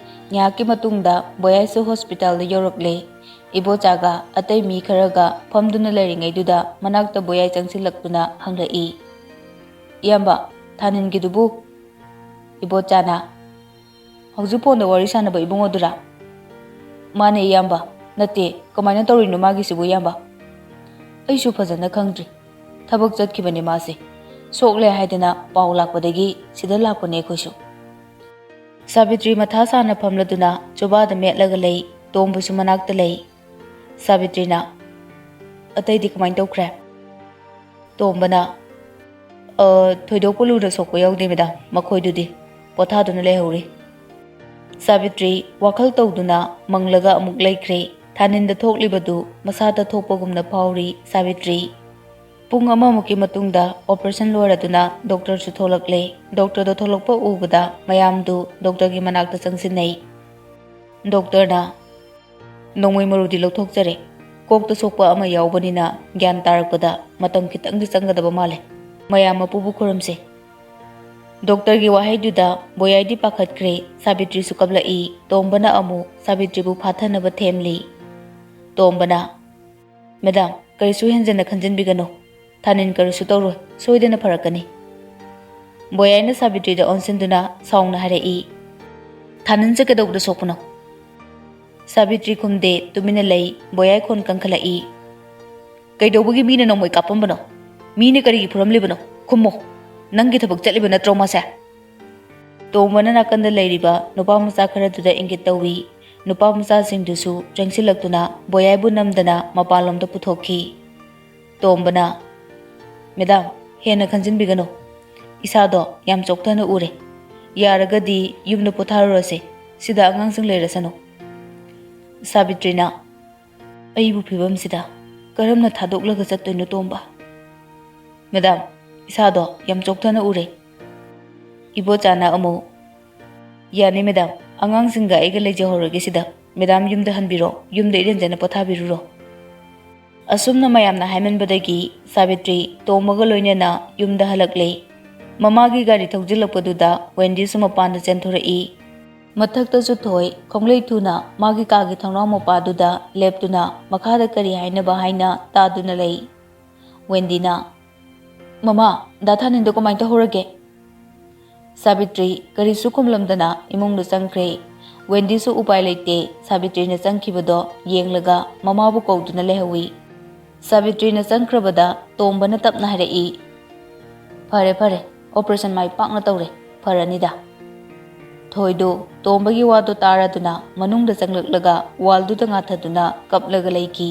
ꯉꯥꯏꯍꯥꯛꯀꯤ ꯃꯇꯨꯡꯗ ꯕꯣꯌꯥꯏꯁꯨ ꯍꯣꯁꯄꯤꯇꯥꯜꯗ ꯌꯧꯔꯛꯂꯦ꯫ ꯏꯕꯣꯆꯥꯒ ꯑꯇꯩ ꯃꯤ ꯈꯔꯒ ꯐꯝꯗꯨꯅ ꯂꯩꯔꯤꯉꯩꯗꯨꯗ ꯃꯅꯥꯛꯇ ꯕꯣꯌꯥꯏ ꯆꯪꯁꯤꯜꯂꯛꯇꯨꯅ ꯍꯪꯂꯛꯏ꯫ "ꯏꯌꯥꯝꯕ, ꯊꯥꯅꯤꯟꯒꯤꯗꯨꯕꯨ?" ꯏꯕꯣꯆꯥꯅ, "ꯍꯧꯖꯤꯛ ꯐꯣꯟꯗ ꯋꯥꯔꯤ ꯁꯥꯟꯅꯕ ꯏꯕꯨꯡꯉꯣꯗꯨꯔꯥ?" "ꯃꯥꯅꯦ ꯏꯌꯥꯝꯕ꯫ ꯅꯠꯇꯦ, ꯀꯃꯥꯏꯅ ꯇꯧꯔꯤꯅꯣ ꯃꯥꯒꯤꯁꯤꯕꯨ ꯏꯌꯥꯝꯕ?" "ꯑꯩꯁꯨ ꯐꯖꯅ ꯈꯪꯗ꯭ꯔꯤ꯫ ꯊꯕꯛ ꯆꯠꯈꯤꯕꯅꯦ ꯃꯥꯁꯦ꯫ ꯁꯣꯛꯂꯦ ꯍꯥꯏꯗꯅ ꯄꯥꯎ ꯂꯥꯛꯄꯗꯒꯤ ꯁꯤꯗ ꯂꯥꯛꯄꯅꯦ ꯑꯩꯈꯣꯏꯁꯨ꯫" ꯁꯥꯕꯤꯇ꯭ꯔꯤ ꯃꯊꯥ ꯁꯥꯅ ꯐꯝꯂꯗꯨꯅ ꯆꯨꯕꯥꯗ ꯃꯦꯠꯂꯒ ꯂꯩ꯫ ꯇꯣꯝꯕꯁꯨ ꯃꯅꯥꯛꯇ ꯂꯩ꯫ ꯁꯥꯕꯤꯇ꯭ꯔꯤꯅ, "ꯑꯇꯩꯗꯤ ꯀꯃꯥꯏꯅ ꯇꯧꯈ꯭ꯔꯦ?" ꯇꯣꯝꯕꯅ, "ꯑ, ꯊꯣꯏꯗꯣꯛꯄ ꯂꯨꯅ ꯁꯣꯛꯄ ꯌꯥꯎꯗꯦ ꯃꯦꯗꯥꯝ, ꯃꯈꯣꯏꯗꯨꯗꯤ ꯄꯣꯊꯥꯗꯨꯅ ꯂꯩꯍꯧꯔꯤ꯫" ꯁꯥꯕꯤꯇ꯭ꯔꯤ ꯋꯥꯈꯜ ꯇꯧꯗꯨꯅ ꯃꯪꯂꯒ ꯑꯃꯨꯛ ꯂꯩꯈ꯭ꯔꯦ꯫ ꯊꯥꯅꯤꯟꯗ ꯊꯣꯛꯂꯤꯕꯗꯨ ꯃꯁꯥꯗ ꯊꯣꯛꯄꯒꯨꯝꯅ ꯐꯥꯎꯔꯤ ꯁꯥꯕꯤꯇ꯭ꯔꯤ꯫ ꯄꯨꯡ ꯑꯃꯃꯨꯛꯀꯤ ꯃꯇꯨꯡꯗ ꯑꯣꯄꯔꯦꯁꯟ ꯂꯣꯏꯔꯗꯨꯅ ꯗꯣꯛꯇꯔꯁꯨ ꯊꯣꯛꯂꯛꯂꯦ꯫ ꯗꯣꯛꯇꯔꯗꯣ ꯊꯣꯛꯂꯛꯄ ꯎꯕꯗ ꯃꯌꯥꯝꯗꯨ ꯗꯣꯛꯇꯔꯒꯤ ꯃꯅꯥꯛꯇ ꯆꯪꯁꯤꯟꯅꯩ꯫ ꯗꯣꯛꯇꯔꯅ, "ꯅꯣꯡꯃꯩ ꯃꯔꯨꯗꯤ ꯂꯧꯊꯣꯛꯆꯔꯦ꯫ ꯀꯣꯛꯇ ꯁꯣꯛꯄ ꯑꯃ ꯌꯥꯎꯕꯅꯤꯅ ꯒ꯭ꯌꯥꯟ ꯇꯥꯔꯛꯄꯗ ꯃꯇꯝ ꯈꯤꯇꯪꯗꯤ ꯆꯪꯒꯗꯕ ꯃꯥꯜꯂꯦ꯫ ꯃꯌꯥꯝ ꯃꯄꯨꯕꯨ ꯈꯨꯔꯨꯝꯁꯦ꯫" ꯗꯣꯛꯇꯔꯒꯤ ꯋꯥꯍꯩꯗꯨꯗ ꯕꯣꯌꯥꯏꯗꯤ ꯄꯥꯈꯠꯈ꯭ꯔꯦ꯫ ꯁꯥꯕꯤꯇ꯭ꯔꯤꯁꯨ ꯀꯞꯂꯛꯏ꯫ ꯇꯣꯝꯕꯅ ꯑꯃꯨꯛ ꯁꯥꯕꯤꯇ꯭ꯔꯤꯕꯨ ꯐꯥꯊꯅꯕ ꯊꯦꯝꯂꯤ꯫ ꯇꯣꯝꯕꯅ, "ꯃꯦꯗꯥꯝ, ꯀꯔꯤꯁꯨ ꯍꯦꯟꯖꯟꯅ ꯈꯟꯖꯤꯟꯕꯤꯒꯅꯨ꯫ ꯊꯥꯅꯤꯟ ꯀꯔꯤꯁꯨ ꯇꯧꯔꯣꯏ, ꯁꯣꯏꯗꯅ ꯐꯔꯛꯀꯅꯤ꯫" ꯕꯣꯌꯥꯏꯅ ꯁꯥꯕꯤꯇ꯭ꯔꯤꯗ ꯑꯣꯟꯁꯤꯟꯗꯨꯅ ꯁꯥꯎꯅ ꯍꯥꯏꯔꯛꯏ, "ꯊꯥꯅꯤꯟꯁꯦ ꯀꯩꯗꯧꯕꯗ ꯁꯣꯛꯄꯅꯣ?" ꯁꯥꯕꯤꯇ꯭ꯔꯤ ꯈꯨꯝꯗꯦ, ꯇꯨꯃꯤꯟꯅ ꯂꯩ꯫ ꯕꯣꯌꯥꯏ ꯈꯣꯟ ꯀꯟꯈꯠꯂꯛꯏ, "ꯀꯩꯗꯧꯕꯒꯤ ꯃꯤꯅ ꯅꯣꯡꯃꯩ ꯀꯥꯞꯄꯝꯕꯅꯣ? ꯃꯤꯅ ꯀꯔꯤꯒꯤ ꯐꯨꯔꯝꯂꯤꯕꯅꯣ? ꯈꯨꯝꯃꯣ꯫ ꯅꯪꯒꯤ ꯊꯕꯛ ꯆꯠꯂꯤꯕ ꯅꯠꯇ꯭ꯔꯣ ꯃꯥꯁꯦ?" ꯇꯣꯝꯕꯅ ꯅꯥꯀꯟꯗ ꯂꯩꯔꯤꯕ ꯅꯨꯄꯥ ꯃꯆꯥ ꯈꯔꯗꯨꯗ ꯏꯪꯒꯤꯠ ꯇꯧꯏ꯫ ꯅꯨꯄꯥ ꯃꯆꯥꯁꯤꯡꯗꯨꯁꯨ ꯆꯪꯁꯤꯜꯂꯛꯇꯨꯅ ꯕꯣꯌꯥꯏꯕꯨ ꯅꯝꯗꯅ ꯃꯄꯥꯟꯂꯣꯝꯗ ꯄꯨꯊꯣꯛꯈꯤ꯫ ꯇꯣꯝꯕꯅ, "ꯃꯦꯗꯥꯝ, ꯍꯦꯟꯅ ꯈꯟꯖꯤꯟꯕꯤꯒꯅꯨ꯫ ꯏꯁꯥꯗꯣ ꯌꯥꯝ ꯆꯣꯛꯊꯅ ꯎꯔꯦ꯫ ꯌꯥꯔꯒꯗꯤ ꯌꯨꯝꯗ ꯄꯣꯊꯥꯔꯨꯔꯁꯦ꯫ ꯁꯤꯗ ꯑꯉꯥꯡꯁꯤꯡ ꯂꯩꯔꯁꯅꯨ꯫" ꯁꯥꯕꯤꯇ꯭ꯔꯤꯅ, "ꯑꯩꯕꯨ ꯐꯤꯕꯝꯁꯤꯗ ꯀꯔꯝꯅ ꯊꯥꯗꯣꯛꯂꯒ ꯆꯠꯇꯣꯏꯅꯣ, ꯇꯣꯝꯕ?" "ꯃꯦꯗꯥꯝ, ꯏꯁꯥꯗꯣ ꯌꯥꯝ ꯆꯣꯛꯊꯅ ꯎꯔꯦ꯫" ꯏꯕꯣꯆꯥꯅ ꯑꯃꯨꯛ, "ꯌꯥꯅꯤ ꯃꯦꯗꯥꯝ, ꯑꯉꯥꯡꯁꯤꯡꯒ ꯑꯩꯒ ꯂꯩꯖꯍꯧꯔꯒꯦ ꯁꯤꯗ꯫ ꯃꯦꯗꯥꯝ ꯌꯨꯝꯗ ꯍꯟꯕꯤꯔꯣ, ꯌꯨꯝꯗ ꯏꯔꯦꯟꯖꯅ ꯄꯣꯊꯥꯕꯤꯔꯨꯔꯣ꯫" ꯑꯁꯨꯝꯅ ꯃꯌꯥꯝꯅ ꯍꯥꯏꯃꯟꯕꯗꯒꯤ ꯁꯥꯕꯤꯇ꯭ꯔꯤ ꯇꯣꯝꯕꯒ ꯂꯣꯏꯅꯅ ꯌꯨꯝꯗ ꯍꯜꯂꯛꯂꯦ꯫ ꯃꯃꯥꯒꯤ ꯒꯥꯔꯤ ꯊꯧꯖꯤꯜꯂꯛꯄꯗꯨꯗ ꯋꯦꯟꯗꯤꯁꯨ ꯃꯄꯥꯟꯗ ꯆꯦꯟꯊꯣꯔꯛꯏ꯫ ꯃꯊꯛꯇꯁꯨ ꯊꯣꯏ, ꯈꯣꯡꯂꯩ ꯊꯨꯅ ꯃꯥꯒꯤ ꯀꯥꯒꯤ ꯊꯣꯡꯅꯥꯎ ꯃꯄꯥꯗꯨꯗ ꯂꯦꯞꯇꯨꯅ ꯃꯈꯥꯗ ꯀꯔꯤ ꯍꯥꯏꯅꯕ ꯍꯥꯏꯅ ꯇꯥꯗꯨꯅ ꯂꯩ꯫ ꯋꯦꯟꯗꯤꯅ, "ꯃꯃꯥ, ꯗꯥ ꯊꯥꯅꯤꯟꯗꯣ ꯀꯃꯥꯏꯅ ꯇꯧꯍꯧꯔꯒꯦ?" ꯁꯥꯕꯤꯇ꯭ꯔꯤ ꯀꯔꯤꯁꯨ ꯈꯨꯝꯂꯝꯗꯅ ꯏꯃꯨꯡꯗ ꯆꯪꯈ꯭ꯔꯦ꯫ ꯋꯦꯟꯗꯤꯁꯨ ꯎꯄꯥꯏ ꯂꯩꯇꯦ, ꯁꯥꯕꯤꯇ꯭ꯔꯤꯅ ꯆꯪꯈꯤꯕꯗꯣ ꯌꯦꯡꯂꯒ ꯃꯃꯥꯕꯨ ꯀꯧꯗꯨꯅ ꯂꯩꯍꯧꯏ꯫ ꯁꯥꯕꯤꯇ꯭ꯔꯤꯅ ꯆꯪꯈ꯭ꯔꯕꯗ ꯇꯣꯝꯕꯅ ꯇꯞꯅ ꯍꯥꯏꯔꯛꯏ, "ꯐꯔꯦ, ꯐꯔꯦ, operation ꯃꯥꯏ ꯄꯥꯛꯅ ꯇꯧꯔꯦ, ꯐꯔꯅꯤꯗ꯫" ꯊꯣꯏꯗꯨ ꯇꯣꯝꯕꯒꯤ ꯋꯥꯗꯨ ꯇꯥꯔꯗꯨꯅ ꯃꯅꯨꯡꯗ ꯆꯪꯂꯛꯂꯒ wallꯗꯨꯗ ꯉꯥꯊꯗꯨꯅ ꯀꯞꯂꯒ ꯂꯩꯈꯤ꯫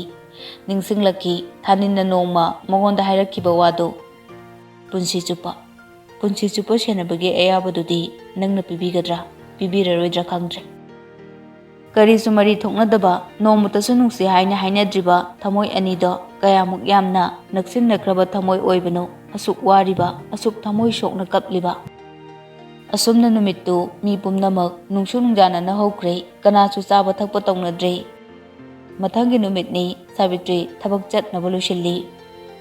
ꯅꯤꯡꯁꯤꯡꯂꯛꯈꯤ ꯊꯥꯅꯤꯟꯅ ꯅꯣꯡꯃ ꯃꯉꯣꯟꯗ ꯍꯥꯏꯔꯛꯈꯤꯕ ꯋꯥꯗꯨ, "ꯄꯨꯟꯁꯤ ꯆꯨꯞꯄ, ꯄꯨꯟꯁꯤ ꯆꯨꯞꯄ ꯁꯦꯟꯅꯕꯒꯤ ꯑꯌꯥꯕꯗꯨꯗꯤ ꯅꯪꯅ ꯄꯤꯕꯤꯒꯗ꯭ꯔꯥ, ꯄꯤꯕꯤꯔꯔꯣꯏꯗ꯭ꯔꯥ ꯈꯪꯗ꯭ꯔꯦ꯫" ꯀꯔꯤꯁꯨ ꯃꯔꯤ ꯊꯣꯛꯅꯗꯕ, ꯅꯣꯡꯃꯇꯁꯨ ꯅꯨꯡꯁꯤ ꯍꯥꯏꯅ ꯍꯥꯏꯅꯗ꯭ꯔꯤꯕ ꯊꯃꯣꯏ ꯑꯅꯤꯗꯣ ꯀꯌꯥꯃꯨꯛ ꯌꯥꯝꯅ ꯅꯛꯁꯤꯟꯅꯈ꯭ꯔꯕ ꯊꯃꯣꯏ ꯑꯣꯏꯕꯅꯣ, ꯑꯁꯨꯛ ꯋꯥꯔꯤꯕ, ꯑꯁꯨꯛ ꯊꯃꯣꯏ ꯁꯣꯛꯅ ꯀꯞꯂꯤꯕ꯫ ꯑꯁꯨꯝꯅ ꯅꯨꯃꯤꯠꯇꯨ ꯃꯤ ꯄꯨꯝꯅꯃꯛ ꯅꯨꯡꯁꯨ ꯅꯨꯡꯖꯥꯅꯅ ꯍꯧꯈ꯭ꯔꯦ, ꯀꯅꯥꯁꯨ ꯆꯥꯕ ꯊꯛꯄ ꯇꯧꯅꯗ꯭ꯔꯦ꯫ ꯃꯊꯪꯒꯤ ꯅꯨꯃꯤꯠꯅꯤ ꯁꯥꯕꯤꯇ꯭ꯔꯤ ꯊꯕꯛ ꯆꯠꯅꯕ ꯂꯣꯏꯁꯤꯜꯂꯤ꯫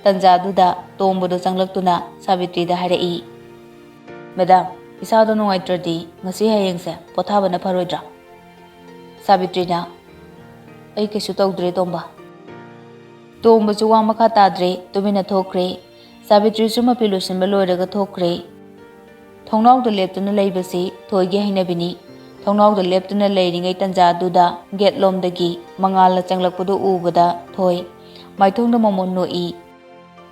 ꯇꯟꯖꯥꯗꯨꯗ ꯇꯣꯝꯕꯗꯣ ꯆꯪꯂꯛꯇꯨꯅ ꯁꯥꯕꯤꯇ꯭ꯔꯤꯗ ꯍꯥꯏꯔꯛꯏ, "ꯃꯦꯗꯥꯝ, ꯏꯁꯥꯗꯣ ꯅꯨꯡꯉꯥꯏꯇ꯭ꯔꯗꯤ ꯉꯁꯤ ꯍꯌꯦꯡꯁꯦ ꯄꯣꯊꯥꯕꯅ ꯐꯔꯣꯏꯗ꯭ꯔꯥ?" ꯁꯥꯕꯤꯇ꯭ꯔꯤꯅ, "ꯑꯩ ꯀꯩꯁꯨ ꯇꯧꯗ꯭ꯔꯦ, ꯇꯣꯝꯕ꯫" ꯇꯣꯝꯕꯁꯨ ꯋꯥ ꯃꯈꯥ ꯇꯥꯗ꯭ꯔꯦ, ꯇꯨꯃꯤꯟꯅ ꯊꯣꯛꯈ꯭ꯔꯦ꯫ ꯁꯥꯕꯤꯇ꯭ꯔꯤꯁꯨ ꯃꯄꯤ ꯂꯣꯏꯁꯤꯟꯕ ꯂꯣꯏꯔꯒ ꯊꯣꯛꯈ꯭ꯔꯦ꯫ ꯊꯣꯡꯅꯥꯎꯗ ꯂꯦꯞꯇꯨꯅ ꯂꯩꯕꯁꯤ ꯊꯣꯏꯒꯤ ꯍꯩꯅꯕꯤꯅꯤ꯫ ꯊꯣꯡꯅꯥꯎꯗ ꯂꯦꯞꯇꯨꯅ ꯂꯩꯔꯤꯉꯩ ꯇꯟꯖꯥꯗꯨꯗ ꯒꯦꯠ ꯂꯣꯝꯗꯒꯤ ꯃꯉꯥꯜꯅ ꯆꯪꯂꯛꯄꯗꯨ ꯎꯕꯗ ꯊꯣꯏ ꯃꯥꯏꯊꯣꯡꯗ ꯃꯃꯣꯟ ꯅꯣꯛꯏ꯫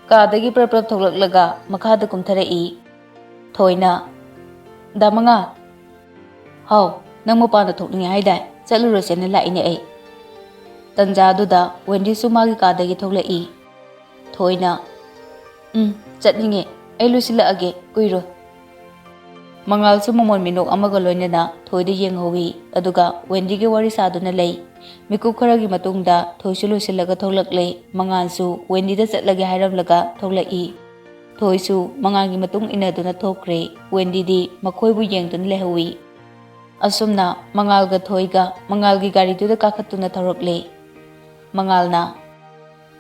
ꯀꯥꯗꯒꯤ ꯄ꯭ꯔꯞ ꯄ꯭ꯔꯞ ꯊꯣꯛꯂꯛꯂꯒ ꯃꯈꯥꯗ ꯀꯨꯝꯊꯔꯛꯏ꯫ ꯊꯣꯏꯅ, "ꯗꯥ ꯃꯉꯥꯜ꯫" "ꯍꯥꯎ, ꯅꯪ ꯃꯄꯥꯟꯗ ꯊꯣꯛꯅꯤꯡꯉꯦ ꯍꯥꯏꯗꯥꯏ? ꯆꯠꯂꯨꯔꯁꯦꯅ ꯂꯥꯛꯏꯅꯦ ꯑꯩ꯫" ꯇꯟꯖꯥꯗꯨꯗ ꯋꯦꯟꯗꯤꯁꯨ ꯃꯥꯒꯤ ꯀꯥꯗꯒꯤ ꯊꯣꯛꯂꯛꯏ꯫ ꯊꯣꯏꯅ, "ꯎꯝ, ꯆꯠꯅꯤꯡꯉꯦ꯫ ꯑꯩ ꯂꯣꯏꯁꯤꯜꯂꯛꯑꯒꯦ, ꯀꯨꯏꯔꯣꯏ꯫" ꯃꯉꯥꯜꯁꯨ ꯃꯃꯣꯟ ꯃꯤꯅꯣꯛ ꯑꯃꯒ ꯂꯣꯏꯅꯅ ꯊꯣꯏꯗ ꯌꯦꯡꯍꯧꯏ, ꯑꯗꯨꯒ ꯋꯦꯟꯗꯤꯒ ꯋꯥꯔꯤ ꯁꯥꯗꯨꯅ ꯂꯩ꯫ ꯃꯤꯀꯨꯞ ꯈꯔꯒꯤ ꯃꯇꯨꯡꯗ ꯊꯣꯏꯁꯨ ꯂꯣꯏꯁꯤꯜꯂꯒ ꯊꯣꯛꯂꯛꯂꯦ꯫ ꯃꯉꯥꯜꯁꯨ ꯋꯦꯟꯗꯤꯗ ꯆꯠꯂꯒꯦ ꯍꯥꯏꯔꯝꯂꯒ ꯊꯣꯛꯂꯛꯏ꯫ ꯊꯣꯏꯁꯨ ꯃꯉꯥꯜꯒꯤ ꯃꯇꯨꯡ ꯏꯟꯅꯗꯨꯅ ꯊꯣꯛꯈ꯭ꯔꯦ꯫ ꯋꯦꯟꯗꯤꯗꯤ ꯃꯈꯣꯏꯕꯨ ꯌꯦꯡꯗꯨꯅ ꯂꯩꯍꯧꯏ꯫ ꯑꯁꯨꯝꯅ ꯃꯉꯥꯜꯒ ꯊꯣꯏꯒ ꯃꯉꯥꯜꯒꯤ ꯒꯥꯔꯤꯗꯨꯗ ꯀꯥꯈꯠꯇꯨꯅ ꯊꯧꯔꯛꯂꯦ꯫ ꯃꯉꯥꯜꯅ,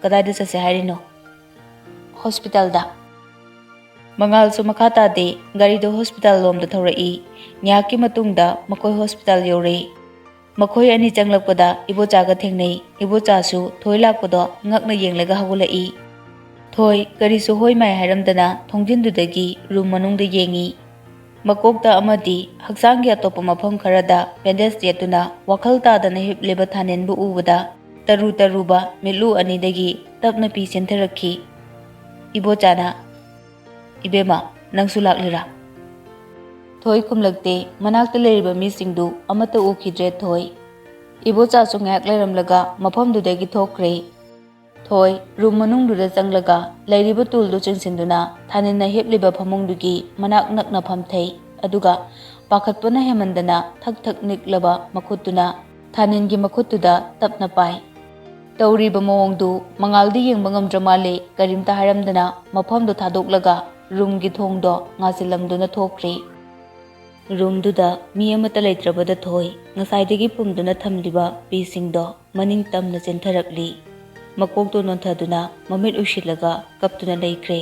"ꯀꯗꯥꯏꯗ ꯆꯠꯁꯦ ꯍꯥꯏꯔꯤꯅꯣ?" "ꯍꯣꯁꯄꯤꯇꯥꯜꯗ꯫" ꯃꯉꯥꯜꯁꯨ ꯃꯈꯥ ꯇꯥꯗꯦ, ꯒꯥꯔꯤꯗꯨ ꯍꯣꯁꯄꯤꯇꯥꯜ ꯂꯣꯝꯗ ꯊꯧꯔꯛꯏ꯫ ꯉꯥꯏꯍꯥꯛꯀꯤ ꯃꯇꯨꯡꯗ ꯃꯈꯣꯏ ꯍꯣꯁꯄꯤꯇꯥꯜ ꯌꯧꯔꯦ꯫ ꯃꯈꯣꯏ ꯑꯅꯤ ꯆꯪꯂꯛꯄꯗ ꯏꯕꯣꯆꯥꯒ ꯊꯦꯡꯅꯩ꯫ ꯏꯕꯣꯆꯥꯁꯨ ꯊꯣꯏ ꯂꯥꯛꯄꯗꯣ ꯉꯛꯅ ꯌꯦꯡꯂꯒ ꯍꯧꯒꯠꯂꯛꯏ꯫ ꯊꯣꯏ ꯀꯔꯤꯁꯨ ꯍꯣꯏ ꯃꯥꯏ ꯍꯥꯏꯔꯝꯗꯅ ꯊꯣꯡꯖꯤꯟꯗꯨꯗꯒꯤ ꯔꯨꯝ ꯃꯅꯨꯡꯗ ꯌꯦꯡꯉꯤ꯫ ꯃꯀꯣꯛꯇ ꯑꯃꯗꯤ ꯍꯛꯆꯥꯡꯒꯤ ꯑꯇꯣꯞꯄ ꯃꯐꯝ ꯈꯔꯗ ꯕꯦꯟꯗꯦꯖ ꯌꯦꯠꯇꯨꯅ ꯋꯥꯈꯜ ꯇꯥꯗꯅ ꯍꯤꯞꯂꯤꯕ ꯊꯥꯅꯦꯟꯕꯨ ꯎꯕꯗ ꯇꯔꯨ ꯇꯔꯨꯕ ꯃꯤꯠꯂꯨ ꯑꯅꯤꯗꯒꯤ ꯇꯞꯅ ꯄꯤ ꯆꯦꯟꯊꯔꯛꯈꯤ꯫ ꯏꯕꯣꯆꯥꯅ, "ꯏꯕꯦꯝꯃ, ꯅꯪꯁꯨ ꯂꯥꯛꯂꯤꯔꯥ?" ꯊꯣꯏ ꯈꯨꯝꯂꯛꯇꯦ꯫ ꯃꯅꯥꯛꯇ ꯂꯩꯔꯤꯕ ꯃꯤꯁꯤꯡꯗꯨ ꯑꯃꯠꯇ ꯎꯈꯤꯗ꯭ꯔꯦ ꯊꯣꯏ꯫ ꯏꯕꯣꯆꯥꯁꯨ ꯉꯥꯏꯍꯥꯛ ꯂꯩꯔꯝꯂꯒ ꯃꯐꯝꯗꯨꯗꯒꯤ ꯊꯣꯛꯈ꯭ꯔꯦ꯫ ꯊꯣꯏ ꯔꯨꯝ ꯃꯅꯨꯡꯗꯨꯗ ꯆꯪꯂꯒ ꯂꯩꯔꯤꯕ ꯇꯨꯜꯗꯨ ꯆꯤꯡꯁꯤꯟꯗꯨꯅ ꯊꯥꯅꯤꯟꯅ ꯍꯤꯞꯂꯤꯕ ꯐꯃꯨꯡꯗꯨꯒꯤ ꯃꯅꯥꯛ ꯅꯛꯅ ꯐꯝꯊꯩ꯫ ꯑꯗꯨꯒ ꯄꯥꯈꯠꯄꯅ ꯍꯦꯟꯃꯟꯗꯅ ꯊꯛ ꯊꯛ ꯅꯤꯛꯂꯕ ꯃꯈꯨꯠꯇꯨꯅ ꯊꯥꯅꯤꯟꯒꯤ ꯃꯈꯨꯠꯇꯨꯗ ꯇꯞꯅ ꯄꯥꯏ꯫ ꯇꯧꯔꯤꯕ ꯃꯑꯣꯡꯗꯨ ꯃꯉꯥꯜꯗꯤ ꯌꯦꯡꯕ ꯉꯝꯗ꯭ꯔ ꯃꯥꯜꯂꯦ꯫ ꯀꯔꯤꯝꯇ ꯍꯥꯏꯔꯝꯗꯅ ꯃꯐꯝꯗꯨ ꯊꯥꯗꯣꯛꯂꯒ ꯔꯨꯝꯒꯤ ꯊꯣꯡꯗꯣ ꯉꯥꯁꯤꯜꯂꯝꯗꯨꯅ ꯊꯣꯛꯈ꯭ꯔꯦ꯫ ꯔꯨꯝꯗꯨꯗ ꯃꯤ ꯑꯃꯠꯇ ꯂꯩꯇ꯭ꯔꯕꯗ ꯊꯣꯏ ꯉꯁꯥꯏꯗꯒꯤ ꯄꯨꯝꯗꯨꯅ ꯊꯝꯂꯤꯕ ꯄꯤꯁꯤꯡꯗꯣ ꯃꯅꯤꯡ ꯇꯝꯅ ꯆꯦꯟꯊꯔꯛꯂꯤ꯫ ꯃꯀꯣꯛꯇꯣ ꯅꯣꯟꯊꯗꯨꯅ ꯃꯃꯤꯠ ꯎꯏꯁꯤꯜꯂꯒ ꯀꯞꯇꯨꯅ ꯂꯩꯈ꯭ꯔꯦ꯫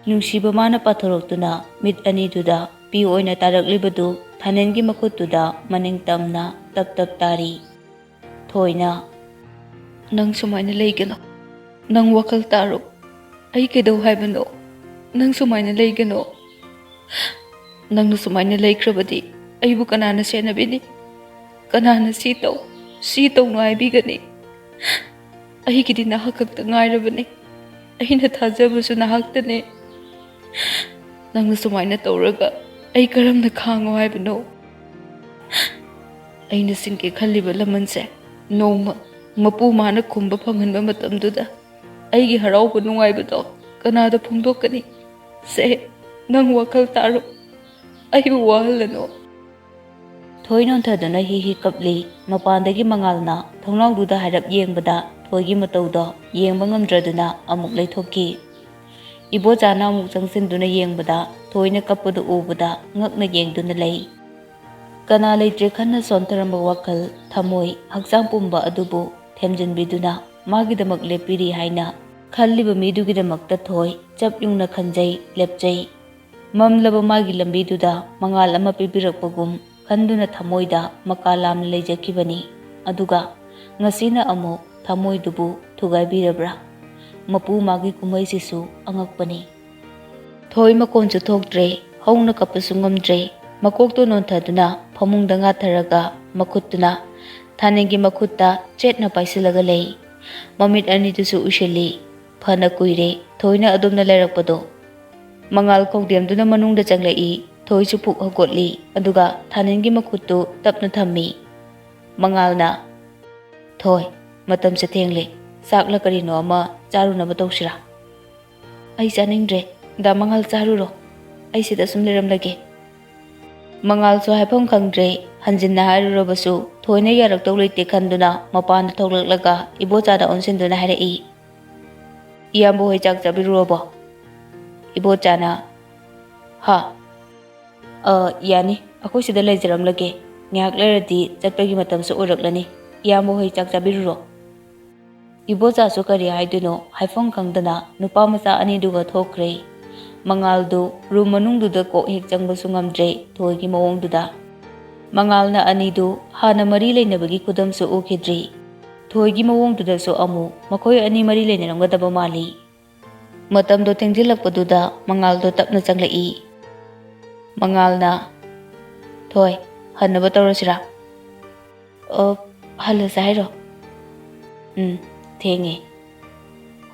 ꯅꯨꯡꯁꯤꯕ ꯃꯥꯅ ꯄꯥꯊꯣꯔꯛꯇꯨꯅ ꯃꯤꯠ ꯑꯅꯤꯗꯨꯗ ꯄꯤ ꯑꯣꯏꯅ ꯇꯥꯔꯛꯂꯤꯕꯗꯨ ꯊꯥꯅꯦꯟꯒꯤ ꯃꯈꯨꯠꯇꯨꯗ ꯃꯅꯤꯡ ꯇꯝꯅ ꯇꯞ ꯇꯞ ꯇꯥꯔꯤ꯫ ꯊꯣꯏꯅ, "ꯅꯪ ꯁꯨꯃꯥꯏꯅ ꯂꯩꯒꯅꯣ꯫ ꯅꯪ ꯋꯥꯈꯜ ꯇꯥꯔꯣ꯫ ꯑꯩ ꯀꯩꯗꯧ ꯍꯥꯏꯕꯅꯣ? ꯅꯪ ꯁꯨꯃꯥꯏꯅ ꯂꯩꯒꯅꯣ꯫ ꯅꯪꯅ ꯁꯨꯃꯥꯏꯅ ꯂꯩꯈ꯭ꯔꯕꯗꯤ ꯑꯩꯕꯨ ꯀꯅꯥꯅ ꯁꯦꯟꯅꯕꯤꯅꯤ? ꯀꯅꯥꯅ ꯁꯤ ꯇꯧ, ꯁꯤ ꯇꯧꯅꯣ ꯍꯥꯏꯕꯤꯒꯅꯤ? ꯑꯩꯒꯤꯗꯤ ꯅꯍꯥꯛ ꯈꯛꯇ ꯉꯥꯏꯔꯕꯅꯤ꯫ ꯑꯩꯅ ꯊꯥꯖꯕꯁꯨ ꯅꯍꯥꯛꯇꯅꯦ꯫ ꯅꯪꯅ ꯁꯨꯃꯥꯏꯅ ꯇꯧꯔꯒ ꯑꯩ ꯀꯔꯝꯅ ꯈꯥꯡꯉꯣ ꯍꯥꯏꯕꯅꯣ? ꯑꯩꯅ ꯁꯤꯡꯒꯦ ꯈꯜꯂꯤꯕ ꯂꯃꯟꯁꯦ ꯅꯣꯡꯃ ꯃꯄꯨ ꯃꯥꯅ ꯈꯨꯝꯕ ꯐꯪꯍꯟꯕ ꯃꯇꯝꯗꯨꯗ ꯑꯩꯒꯤ ꯍꯔꯥꯎꯕ ꯅꯨꯡꯉꯥꯏꯕꯗꯣ ꯀꯅꯥꯗ ꯐꯣꯡꯗꯣꯛꯀꯅꯤ? ꯁꯦ, ꯅꯪ ꯋꯥꯈꯜ ꯇꯥꯔꯣ꯫ ꯑꯩꯕꯨ ꯋꯥꯍꯜꯂꯅꯨ꯫" ꯊꯣꯏ ꯅꯣꯟꯊꯗꯨꯅ ꯍꯤ ꯍꯤ ꯀꯞꯂꯤ꯫ ꯃꯄꯥꯟꯗꯒꯤ ꯃꯉꯥꯜꯅ ꯊꯣꯡꯅꯥꯎꯗꯨꯗ ꯍꯥꯏꯔꯞ ꯌꯦꯡꯕꯗ ꯊꯣꯏꯒꯤ ꯃꯇꯧꯗꯣ ꯌꯦꯡꯕ ꯉꯝꯗ꯭ꯔꯗꯨꯅ ꯑꯃꯨꯛ ꯂꯩꯊꯣꯛꯈꯤ꯫ ꯏꯕꯣꯆꯥꯅ ꯑꯃꯨꯛ ꯆꯪꯁꯤꯟꯗꯨꯅ ꯌꯦꯡꯕꯗ ꯊꯣꯏꯅ ꯀꯞꯄꯗꯨ ꯎꯕꯗ ꯉꯛꯅ ꯌꯦꯡꯗꯨꯅ ꯂꯩ꯫ ꯀꯅꯥ ꯂꯩꯇ꯭ꯔꯦ ꯈꯟꯅ ꯁꯣꯟꯊꯔꯝꯕ ꯋꯥꯈꯜ, ꯊꯃꯣꯏ, ꯍꯛꯆꯥꯡ ꯄꯨꯝꯕ ꯑꯗꯨꯕꯨ ꯊꯦꯝꯖꯤꯟꯕꯤꯗꯨꯅ ꯃꯥꯒꯤꯗꯃꯛ ꯂꯦꯞꯄꯤꯔꯤ ꯍꯥꯏꯅ ꯈꯜꯂꯤꯕ ꯃꯤꯗꯨꯒꯤꯗꯃꯛꯇ ꯊꯣꯏ ꯆꯞ ꯌꯨꯡꯅ ꯈꯟꯖꯩ, ꯂꯦꯞꯆꯩ꯫ ꯃꯝꯂꯕ ꯃꯥꯒꯤ ꯂꯝꯕꯤꯗꯨꯗ ꯃꯉꯥꯜ ꯑꯃ ꯄꯤꯕꯤꯔꯛꯄꯒꯨꯝ ꯈꯟꯗꯨꯅ ꯊꯃꯣꯏꯗ ꯃꯀꯥ ꯂꯥꯝꯅ ꯂꯩꯖꯈꯤꯕꯅꯤ꯫ ꯑꯗꯨꯒ ꯉꯁꯤꯅ ꯑꯃꯨꯛ ꯊꯃꯣꯏꯗꯨꯕꯨ ꯊꯨꯒꯥꯏꯕꯤꯔꯕ꯭ꯔꯥ? ꯃꯄꯨ ꯃꯥꯒꯤ ꯀꯨꯝꯍꯩꯁꯤꯁꯨ ꯑꯉꯛꯄꯅꯤ꯫ ꯊꯣꯏ ꯃꯈꯣꯟꯁꯨ ꯊꯣꯛꯇ꯭ꯔꯦ, ꯍꯧꯅ ꯀꯞꯄꯁꯨ ꯉꯝꯗ꯭ꯔꯦ꯫ ꯃꯀꯣꯛꯇꯨ ꯅꯣꯟꯊꯗꯨꯅ ꯐꯃꯨꯡꯗ ꯉꯥꯊꯔꯒ ꯃꯈꯨꯠꯇꯨꯅ ꯊꯥꯅꯤꯡꯒꯤ ꯃꯈꯨꯠꯇ ꯆꯦꯠꯅ ꯄꯥꯏꯁꯤꯜꯂꯒ ꯂꯩ꯫ ꯃꯃꯤꯠ ꯑꯅꯤꯗꯨꯁꯨ ꯎꯏꯁꯤꯜꯂꯤ꯫ ꯐꯅ ꯀꯨꯏꯔꯦ ꯊꯣꯏꯅ ꯑꯗꯨꯝꯅ ꯂꯩꯔꯛꯄꯗꯣ꯫ ꯃꯉꯥꯜ ꯈꯧꯗꯦꯝꯗꯨꯅ ꯃꯅꯨꯡꯗ ꯆꯪꯂꯛꯏ꯫ ꯊꯣꯏꯁꯨ ꯄꯨꯛ ꯍꯧꯒꯠꯂꯤ, ꯑꯗꯨꯒ ꯊꯥꯅꯤꯡꯒꯤ ꯃꯈꯨꯠꯇꯨ ꯇꯞꯅ ꯊꯝꯃꯤ꯫ ꯃꯉꯥꯜꯅ, "ꯊꯣꯏ, ꯃꯇꯝꯁꯦ ꯊꯦꯡꯂꯦ꯫ ꯆꯥꯛꯂ ꯀꯔꯤꯅꯣ ꯑꯃ ꯆꯥꯔꯨꯅꯕ ꯇꯧꯁꯤꯔꯥ?" "ꯑꯩ ꯆꯥꯅꯤꯡꯗ꯭ꯔꯦ꯫ ꯗꯥ ꯃꯉꯥꯜ ꯆꯥꯔꯨꯔꯣ꯫ ꯑꯩ ꯁꯤꯗ ꯁꯨꯝ ꯂꯩꯔꯝꯂꯒꯦ꯫" ꯃꯉꯥꯜꯁꯨ ꯍꯥꯏꯐꯝ ꯈꯪꯗ꯭ꯔꯦ꯫ ꯍꯟꯖꯤꯟꯅ ꯍꯥꯏꯔꯨꯔꯕꯁꯨ ꯊꯣꯏꯅ ꯌꯥꯔꯛꯇꯧ ꯂꯩꯇꯦ ꯈꯟꯗꯨꯅ ꯃꯄꯥꯟꯗ ꯊꯣꯛꯂꯛꯂꯒ ꯏꯕꯣꯆꯥꯗ ꯑꯣꯟꯁꯤꯟꯗꯨꯅ ꯍꯥꯏꯔꯛꯏ, "ꯏꯌꯥꯝꯕ ꯍꯣꯏ ꯆꯥꯛ ꯆꯥꯕꯤꯔꯨꯔꯕꯣ?" ꯏꯕꯣꯆꯥꯅ, "ꯍꯥ? ꯑ, ꯌꯥꯅꯤ, ꯑꯩꯈꯣꯏ ꯁꯤꯗ ꯂꯩꯖꯔꯝꯂꯒꯦ꯫ ꯉꯥꯏꯍꯥꯛ ꯂꯩꯔꯗꯤ ꯆꯠꯄꯒꯤ ꯃꯇꯝꯁꯨ ꯑꯣꯏꯔꯛꯂꯅꯤ꯫ ꯏꯌꯥꯝꯕ ꯍꯣꯏ ꯆꯥꯛ ꯆꯥꯕꯤꯔꯨꯔꯣ꯫" ꯏꯕꯣꯆꯥꯁꯨ ꯀꯔꯤ ꯍꯥꯏꯗꯣꯏꯅꯣ ꯍꯥꯏꯐꯝ ꯈꯪꯗꯅ ꯅꯨꯄꯥ ꯃꯆꯥ ꯑꯅꯤꯗꯨꯒ ꯊꯣꯛꯈ꯭ꯔꯦ꯫ ꯃꯉꯥꯜꯗꯨ ꯔꯨꯝ ꯃꯅꯨꯡꯗꯨꯗ ꯀꯣꯛ ꯍꯦꯛ ꯆꯪꯕꯁꯨ ꯉꯝꯗ꯭ꯔꯦ ꯊꯣꯏꯒꯤ ꯃꯑꯣꯡꯗꯨꯗ꯫ ꯃꯉꯥꯜꯅ ꯑꯅꯤꯗꯨ ꯍꯥꯟꯅ ꯃꯔꯤ ꯂꯩꯅꯕꯒꯤ ꯈꯨꯗꯝꯁꯨ ꯎꯈꯤꯗ꯭ꯔꯤ꯫ ꯊꯣꯏꯒꯤ ꯃꯑꯣꯡꯗꯨꯗꯁꯨ ꯑꯃꯨꯛ ꯃꯈꯣꯏ ꯑꯅꯤ ꯃꯔꯤ ꯂꯩꯅꯔꯝꯒꯗꯕ ꯃꯥꯜꯂꯤ꯫ ꯃꯇꯝꯗꯣ ꯊꯦꯡꯖꯤꯜꯂꯛꯄꯗꯨꯗ ꯃꯉꯥꯜꯗꯣ ꯇꯞꯅ ꯆꯪꯂꯛꯏ꯫ ꯃꯉꯥꯜꯅ, "ꯊꯣꯏ, ꯍꯟꯅꯕ ꯇꯧꯔꯁꯤꯔꯥ?" "ꯑ, ꯍꯜꯂꯁꯦ ꯍꯥꯏꯔꯣ?" "ꯎꯝ, ꯊꯦꯡꯉꯦ꯫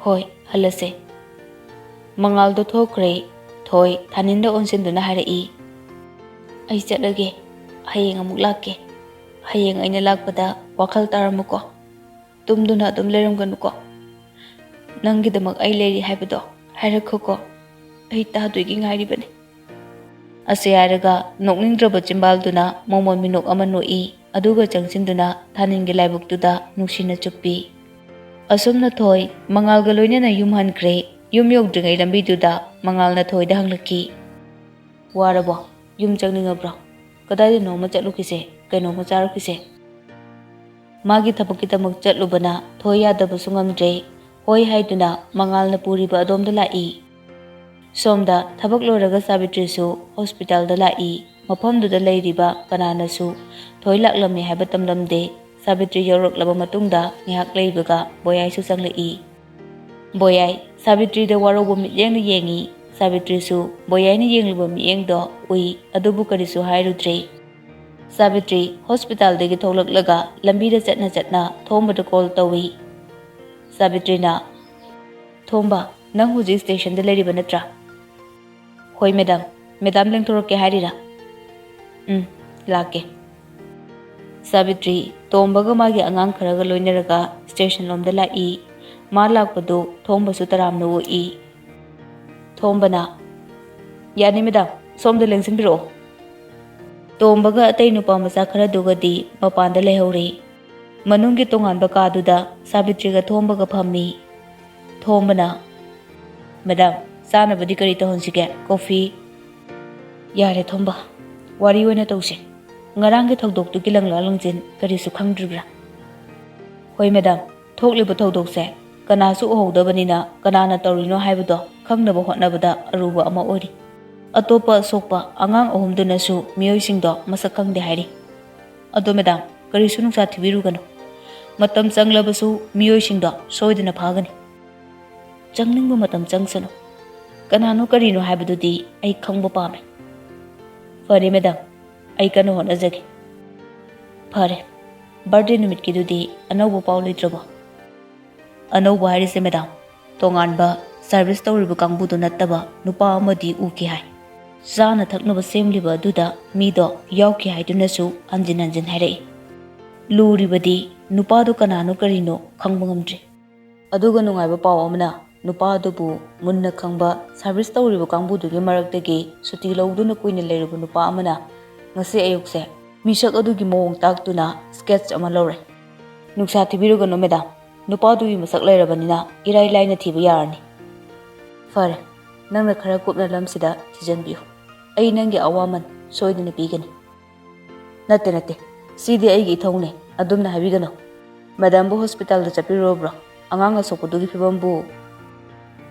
ꯍꯣꯏ, ꯍꯜꯂꯁꯦ꯫" ꯃꯉꯥꯜꯗꯣ ꯊꯣꯛꯈ꯭ꯔꯦ꯫ ꯊꯣꯏ ꯊꯥꯅꯤꯟꯗ ꯑꯣꯟꯁꯤꯟꯗꯨꯅ ꯍꯥꯏꯔꯛꯏ, "ꯑꯩ ꯆꯠꯂꯒꯦ꯫ ꯍꯌꯦꯡ ꯑꯃꯨꯛ ꯂꯥꯛꯀꯦ꯫ ꯍꯌꯦꯡ ꯑꯩꯅ ꯂꯥꯛꯄꯗ ꯋꯥꯈꯜ ꯇꯥꯔꯝꯃꯨꯀꯣ꯫ ꯇꯨꯝꯗꯨꯅ ꯑꯗꯨꯝ ꯂꯩꯔꯝꯒꯅꯨꯀꯣ꯫ ꯅꯪꯒꯤꯗꯃꯛ ꯑꯩ ꯂꯩꯔꯤ ꯍꯥꯏꯕꯗꯣ ꯍꯥꯏꯔꯛꯈꯣꯀꯣ꯫ ꯑꯩ ꯇꯥꯗꯣꯏꯒꯤ ꯉꯥꯏꯔꯤꯕꯅꯤ꯫" ꯑꯁꯤ ꯍꯥꯏꯔꯒ ꯅꯣꯛꯅꯤꯡꯗ꯭ꯔꯕ ꯆꯤꯝꯕꯥꯜꯗꯨꯅ ꯃꯣꯃꯣꯟ ꯃꯤꯅꯣꯛ ꯑꯃ ꯅꯣꯛꯏ, ꯑꯗꯨꯒ ꯆꯪꯁꯤꯟꯗꯨꯅ ꯊꯥꯅꯤꯟꯒꯤ ꯂꯥꯏꯕꯛꯇꯨꯗ ꯅꯨꯡꯁꯤꯅ ꯆꯨꯞꯄꯤ꯫ ꯑꯁꯨꯝꯅ ꯊꯣꯏ ꯃꯉꯥꯜꯒ ꯂꯣꯏꯅꯅ ꯌꯨꯝ ꯍꯟꯈ꯭ꯔꯦ꯫ ꯌꯨꯝ ꯌꯧꯗ꯭ꯔꯤꯉꯩ ꯂꯝꯕꯤꯗꯨꯗ ꯃꯉꯥꯜꯅ ꯊꯣꯏꯗ ꯍꯪꯂꯛꯈꯤ, "ꯋꯥꯔꯕꯣ? ꯌꯨꯝ ꯆꯪꯅꯤꯡꯉꯕ꯭ꯔꯣ? ꯀꯗꯥꯏꯗꯅꯣ ꯑꯃ ꯆꯠꯂꯨꯈꯤꯁꯦ, ꯀꯩꯅꯣꯝꯃ ꯆꯥꯔꯨꯈꯤꯁꯦ꯫" ꯃꯥꯒꯤ ꯊꯕꯛꯀꯤꯗꯃꯛ ꯆꯠꯂꯨꯕꯅ ꯊꯣꯏ ꯌꯥꯗꯕꯁꯨ ꯉꯝꯗ꯭ꯔꯦ꯫ ꯍꯣꯏ ꯍꯥꯏꯗꯨꯅ ꯃꯉꯥꯜꯅ ꯄꯨꯔꯤꯕ ꯑꯗꯣꯝꯗ ꯂꯥꯛꯏ꯫ ꯁꯣꯝꯗ ꯊꯕꯛ ꯂꯣꯏꯔꯒ ꯁꯥꯕꯤꯇ꯭ꯔꯤꯁꯨ ꯍꯣꯁꯄꯤꯇꯥꯜꯗ ꯂꯥꯛꯏ꯫ ꯃꯐꯝꯗꯨꯗ ꯂꯩꯔꯤꯕ ꯀꯅꯥꯅꯁꯨ ꯊꯣꯏ ꯂꯥꯛꯂꯝꯃꯦ ꯍꯥꯏꯕ ꯇꯝꯂꯝꯗꯦ꯫ ꯁꯥꯕꯤꯇ꯭ꯔꯤ ꯌꯧꯔꯛꯂꯕ ꯃꯇꯨꯡꯗ ꯉꯥꯏꯍꯥꯛ ꯂꯩꯕꯒ ꯕꯣꯌꯥꯏꯁꯨ ꯆꯪꯂꯛꯏ꯫ ꯕꯣꯌꯥꯏ ꯁꯥꯕꯤꯇ꯭ꯔꯤꯗ ꯋꯥꯔꯧꯕ ꯃꯤꯠꯌꯦꯡꯅ ꯌꯦꯡꯉꯤ꯫ ꯁꯥꯕꯤꯇ꯭ꯔꯤꯁꯨ ꯕꯣꯌꯥꯏꯅ ꯌꯦꯡꯂꯤꯕ ꯃꯤꯠꯌꯦꯡꯗꯣ ꯎꯏ, ꯑꯗꯨꯕꯨ ꯀꯔꯤꯁꯨ ꯍꯥꯏꯔꯨꯗ꯭ꯔꯦ꯫ ꯁꯥꯕꯤꯇ꯭ꯔꯤ ꯍꯣꯁꯄꯤꯇꯥꯜꯗꯒꯤ ꯊꯣꯛꯂꯛꯂꯒ ꯂꯝꯕꯤꯗ ꯆꯠꯅ ꯆꯠꯅ ꯊꯣꯝꯕꯗ ꯀꯣꯜ ꯇꯧꯏ꯫ ꯁꯥꯕꯤꯇ꯭ꯔꯤꯅ, "ꯊꯣꯝꯕ, ꯅꯪ ꯍꯧꯖꯤꯛ ꯁ꯭ꯇꯦꯁꯟꯗ ꯂꯩꯔꯤꯕ ꯅꯠꯇ꯭ꯔꯥ?" "ꯍꯣꯏ ꯃꯦꯗꯥꯝ꯫ ꯃꯦꯗꯥꯝ ꯂꯦꯡꯊꯣꯔꯛꯀꯦ ꯍꯥꯏꯔꯤꯔꯥ?" "ꯎꯝ, ꯂꯥꯛꯀꯦ꯫" ꯁꯥꯕꯤꯇ꯭ꯔꯤ ꯇꯣꯝꯕꯒ ꯃꯥꯒꯤ ꯑꯉꯥꯡ ꯈꯔꯒ ꯂꯣꯏꯅꯔꯒ ꯁ꯭ꯇꯦꯁꯟ ꯂꯣꯝꯗ ꯂꯥꯛꯏ꯫ ꯃꯥ ꯂꯥꯛꯄꯗꯨ ꯊꯣꯝꯕꯁꯨ ꯇꯔꯥꯝꯅ ꯑꯣꯛꯏ꯫ ꯊꯣꯝꯕꯅ, "ꯌꯥꯅꯤ ꯃꯦꯗꯥꯝ, ꯁꯣꯝꯗ ꯂꯦꯡꯁꯤꯟꯕꯤꯔꯛꯑꯣ꯫" ꯇꯣꯝꯕꯒ ꯑꯇꯩ ꯅꯨꯄꯥ ꯃꯆꯥ ꯈꯔꯗꯨꯒꯗꯤ ꯃꯄꯥꯟꯗ ꯂꯩꯍꯧꯔꯦ꯫ ꯃꯅꯨꯡꯒꯤ ꯇꯣꯉꯥꯟꯕ ꯀꯥꯗꯨꯗ ꯁꯥꯕꯤꯇ꯭ꯔꯤꯒ ꯊꯣꯝꯕꯒ ꯐꯝꯃꯤ꯫ ꯊꯣꯝꯕꯅ, "ꯃꯦꯗꯥꯝ, ꯆꯥꯅꯕꯗꯤ ꯀꯔꯤ ꯇꯧꯍꯟꯁꯤꯒꯦ? ꯀꯣꯐꯤ?" "ꯌꯥꯔꯦ ꯊꯣꯝꯕ, ꯋꯥꯔꯤ ꯑꯣꯏꯅ ꯇꯧꯁꯦ꯫ ꯉꯔꯥꯡꯒꯤ ꯊꯧꯗꯣꯛꯇꯨꯒꯤ ꯂꯪꯂꯥ ꯂꯪꯖꯤꯟ ꯀꯔꯤꯁꯨ ꯈꯪꯗ꯭ꯔꯤꯕ꯭ꯔꯥ?" "ꯍꯣꯏ ꯃꯦꯗꯥꯝ, ꯊꯣꯛꯂꯤꯕ ꯊꯧꯗꯣꯛꯁꯦ ꯀꯅꯥꯁꯨ ꯎꯍꯧꯗꯕꯅꯤꯅ ꯀꯅꯥꯅ ꯇꯧꯔꯤꯅꯣ ꯍꯥꯏꯕꯗꯣ ꯈꯪꯅꯕ ꯍꯣꯠꯅꯕꯗ ꯑꯔꯨꯕ ꯑꯃ ꯑꯣꯏꯔꯤ꯫ ꯑꯇꯣꯞꯄ ꯑꯁꯣꯛꯄ ꯑꯉꯥꯡ ꯑꯍꯨꯝꯗꯨꯅꯁꯨ ꯃꯤꯑꯣꯏꯁꯤꯡꯗꯣ ꯃꯁꯛ ꯈꯪꯗꯦ ꯍꯥꯏꯔꯤ꯫ ꯑꯗꯣ ꯃꯦꯗꯥꯝ, ꯀꯔꯤꯁꯨ ꯅꯨꯡꯁꯥ ꯊꯤꯕꯤꯔꯨꯒꯅꯨ꯫ ꯃꯇꯝ ꯆꯪꯂꯕꯁꯨ ꯃꯤꯑꯣꯏꯁꯤꯡꯗꯣ ꯁꯣꯏꯗꯅ ꯐꯥꯒꯅꯤ꯫" "ꯆꯪꯅꯤꯡꯕ ꯃꯇꯝ ꯆꯪꯁꯅꯨ꯫ ꯀꯅꯥꯅꯣ ꯀꯔꯤꯅꯣ ꯍꯥꯏꯕꯗꯨꯗꯤ ꯑꯩ ꯈꯪꯕ ꯄꯥꯝꯃꯦ꯫" "ꯐꯔꯦ ꯃꯦꯗꯥꯝ, ꯑꯩ ꯀꯟꯅ ꯍꯣꯠꯅꯖꯒꯦ꯫" "ꯐꯔꯦ, ꯕꯥꯔꯗꯦ ꯅꯨꯃꯤꯠꯀꯤꯗꯨꯗꯤ ꯑꯅꯧꯕ ꯄꯥꯎ ꯂꯩꯇ꯭ꯔꯕꯣ?" "ꯑꯅꯧꯕ ꯍꯥꯏꯔꯤꯁꯦ ꯃꯦꯗꯥꯝ, ꯇꯣꯉꯥꯟꯕ ꯁꯔꯚꯤꯁ ꯇꯧꯔꯤꯕ ꯀꯥꯡꯕꯨꯗꯨ ꯅꯠꯇꯕ ꯅꯨꯄꯥ ꯑꯃꯗꯤ ꯎꯈꯤ ꯍꯥꯏ꯫ ꯆꯥꯅ ꯊꯛꯅꯕ ꯁꯦꯝꯂꯤꯕ ꯑꯗꯨꯗ ꯃꯤꯗꯣ ꯌꯥꯎꯈꯤ ꯍꯥꯏꯗꯨꯅꯁꯨ ꯍꯟꯖꯤꯟ ꯍꯟꯖꯤꯟ ꯍꯥꯏꯔꯛꯏ꯫ ꯂꯨꯔꯤꯕꯗꯤ ꯅꯨꯄꯥꯗꯨ ꯀꯅꯥꯅꯣ ꯀꯔꯤꯅꯣ ꯈꯪꯕ ꯉꯝꯗ꯭ꯔꯤ꯫ ꯑꯗꯨꯒ ꯅꯨꯡꯉꯥꯏꯕ ꯄꯥꯎ ꯑꯃꯅ, ꯅꯨꯄꯥ ꯑꯗꯨꯕꯨ ꯃꯨꯟꯅ ꯈꯪꯕ ꯁꯔꯚꯤꯁ ꯇꯧꯔꯤꯕ ꯀꯥꯡꯕꯨꯗꯨꯒꯤ ꯃꯔꯛꯇꯒꯤ ꯁꯨꯇꯤ ꯂꯧꯗꯨꯅ ꯀꯨꯏꯅ ꯂꯩꯔꯨꯕ ꯅꯨꯄꯥ ꯑꯃꯅ ꯉꯁꯤ ꯑꯌꯨꯛꯁꯦ ꯃꯤꯁꯛ ꯑꯗꯨꯒꯤ ꯃꯑꯣꯡ ꯇꯥꯛꯇꯨꯅ ꯁ꯭ꯀꯦꯠꯆ ꯑꯃ ꯂꯧꯔꯦ꯫ ꯅꯨꯡꯁꯥ ꯊꯤꯕꯤꯔꯨꯒꯅꯨ ꯃꯦꯗꯥꯝ, ꯅꯨꯄꯥꯗꯨꯒꯤ ꯃꯁꯛ ꯂꯩꯔꯕꯅꯤꯅ ꯏꯔꯥꯏ ꯂꯥꯏꯅ ꯊꯤꯕ ꯌꯥꯔꯅꯤ꯫" "ꯐꯔꯦ, ꯅꯪꯅ ꯈꯔ ꯀꯨꯞꯅ ꯂꯝꯁꯤꯗ ꯊꯤꯖꯤꯟꯕꯤꯌꯨ꯫ ꯑꯩ ꯅꯪꯒꯤ ꯑꯋꯥꯃꯟ ꯁꯣꯏꯗꯅ ꯄꯤꯒꯅꯤ꯫" "ꯅꯠꯇꯦ, ꯅꯠꯇꯦ, ꯁꯤꯗꯤ ꯑꯩꯒꯤ ꯏꯊꯧꯅꯦ, ꯑꯗꯨꯝꯅ ꯍꯥꯏꯕꯤꯒꯅꯨ꯫" "ꯃꯦꯗꯥꯝꯕꯨ ꯍꯣꯁꯄꯤꯇꯥꯜꯗ ꯆꯠꯄꯤꯔꯨꯔꯕ꯭ꯔꯣ? ꯑꯉꯥꯡ ꯑꯁꯣꯛꯄꯗꯨꯒꯤ ꯐꯤꯕꯝꯕꯨ?"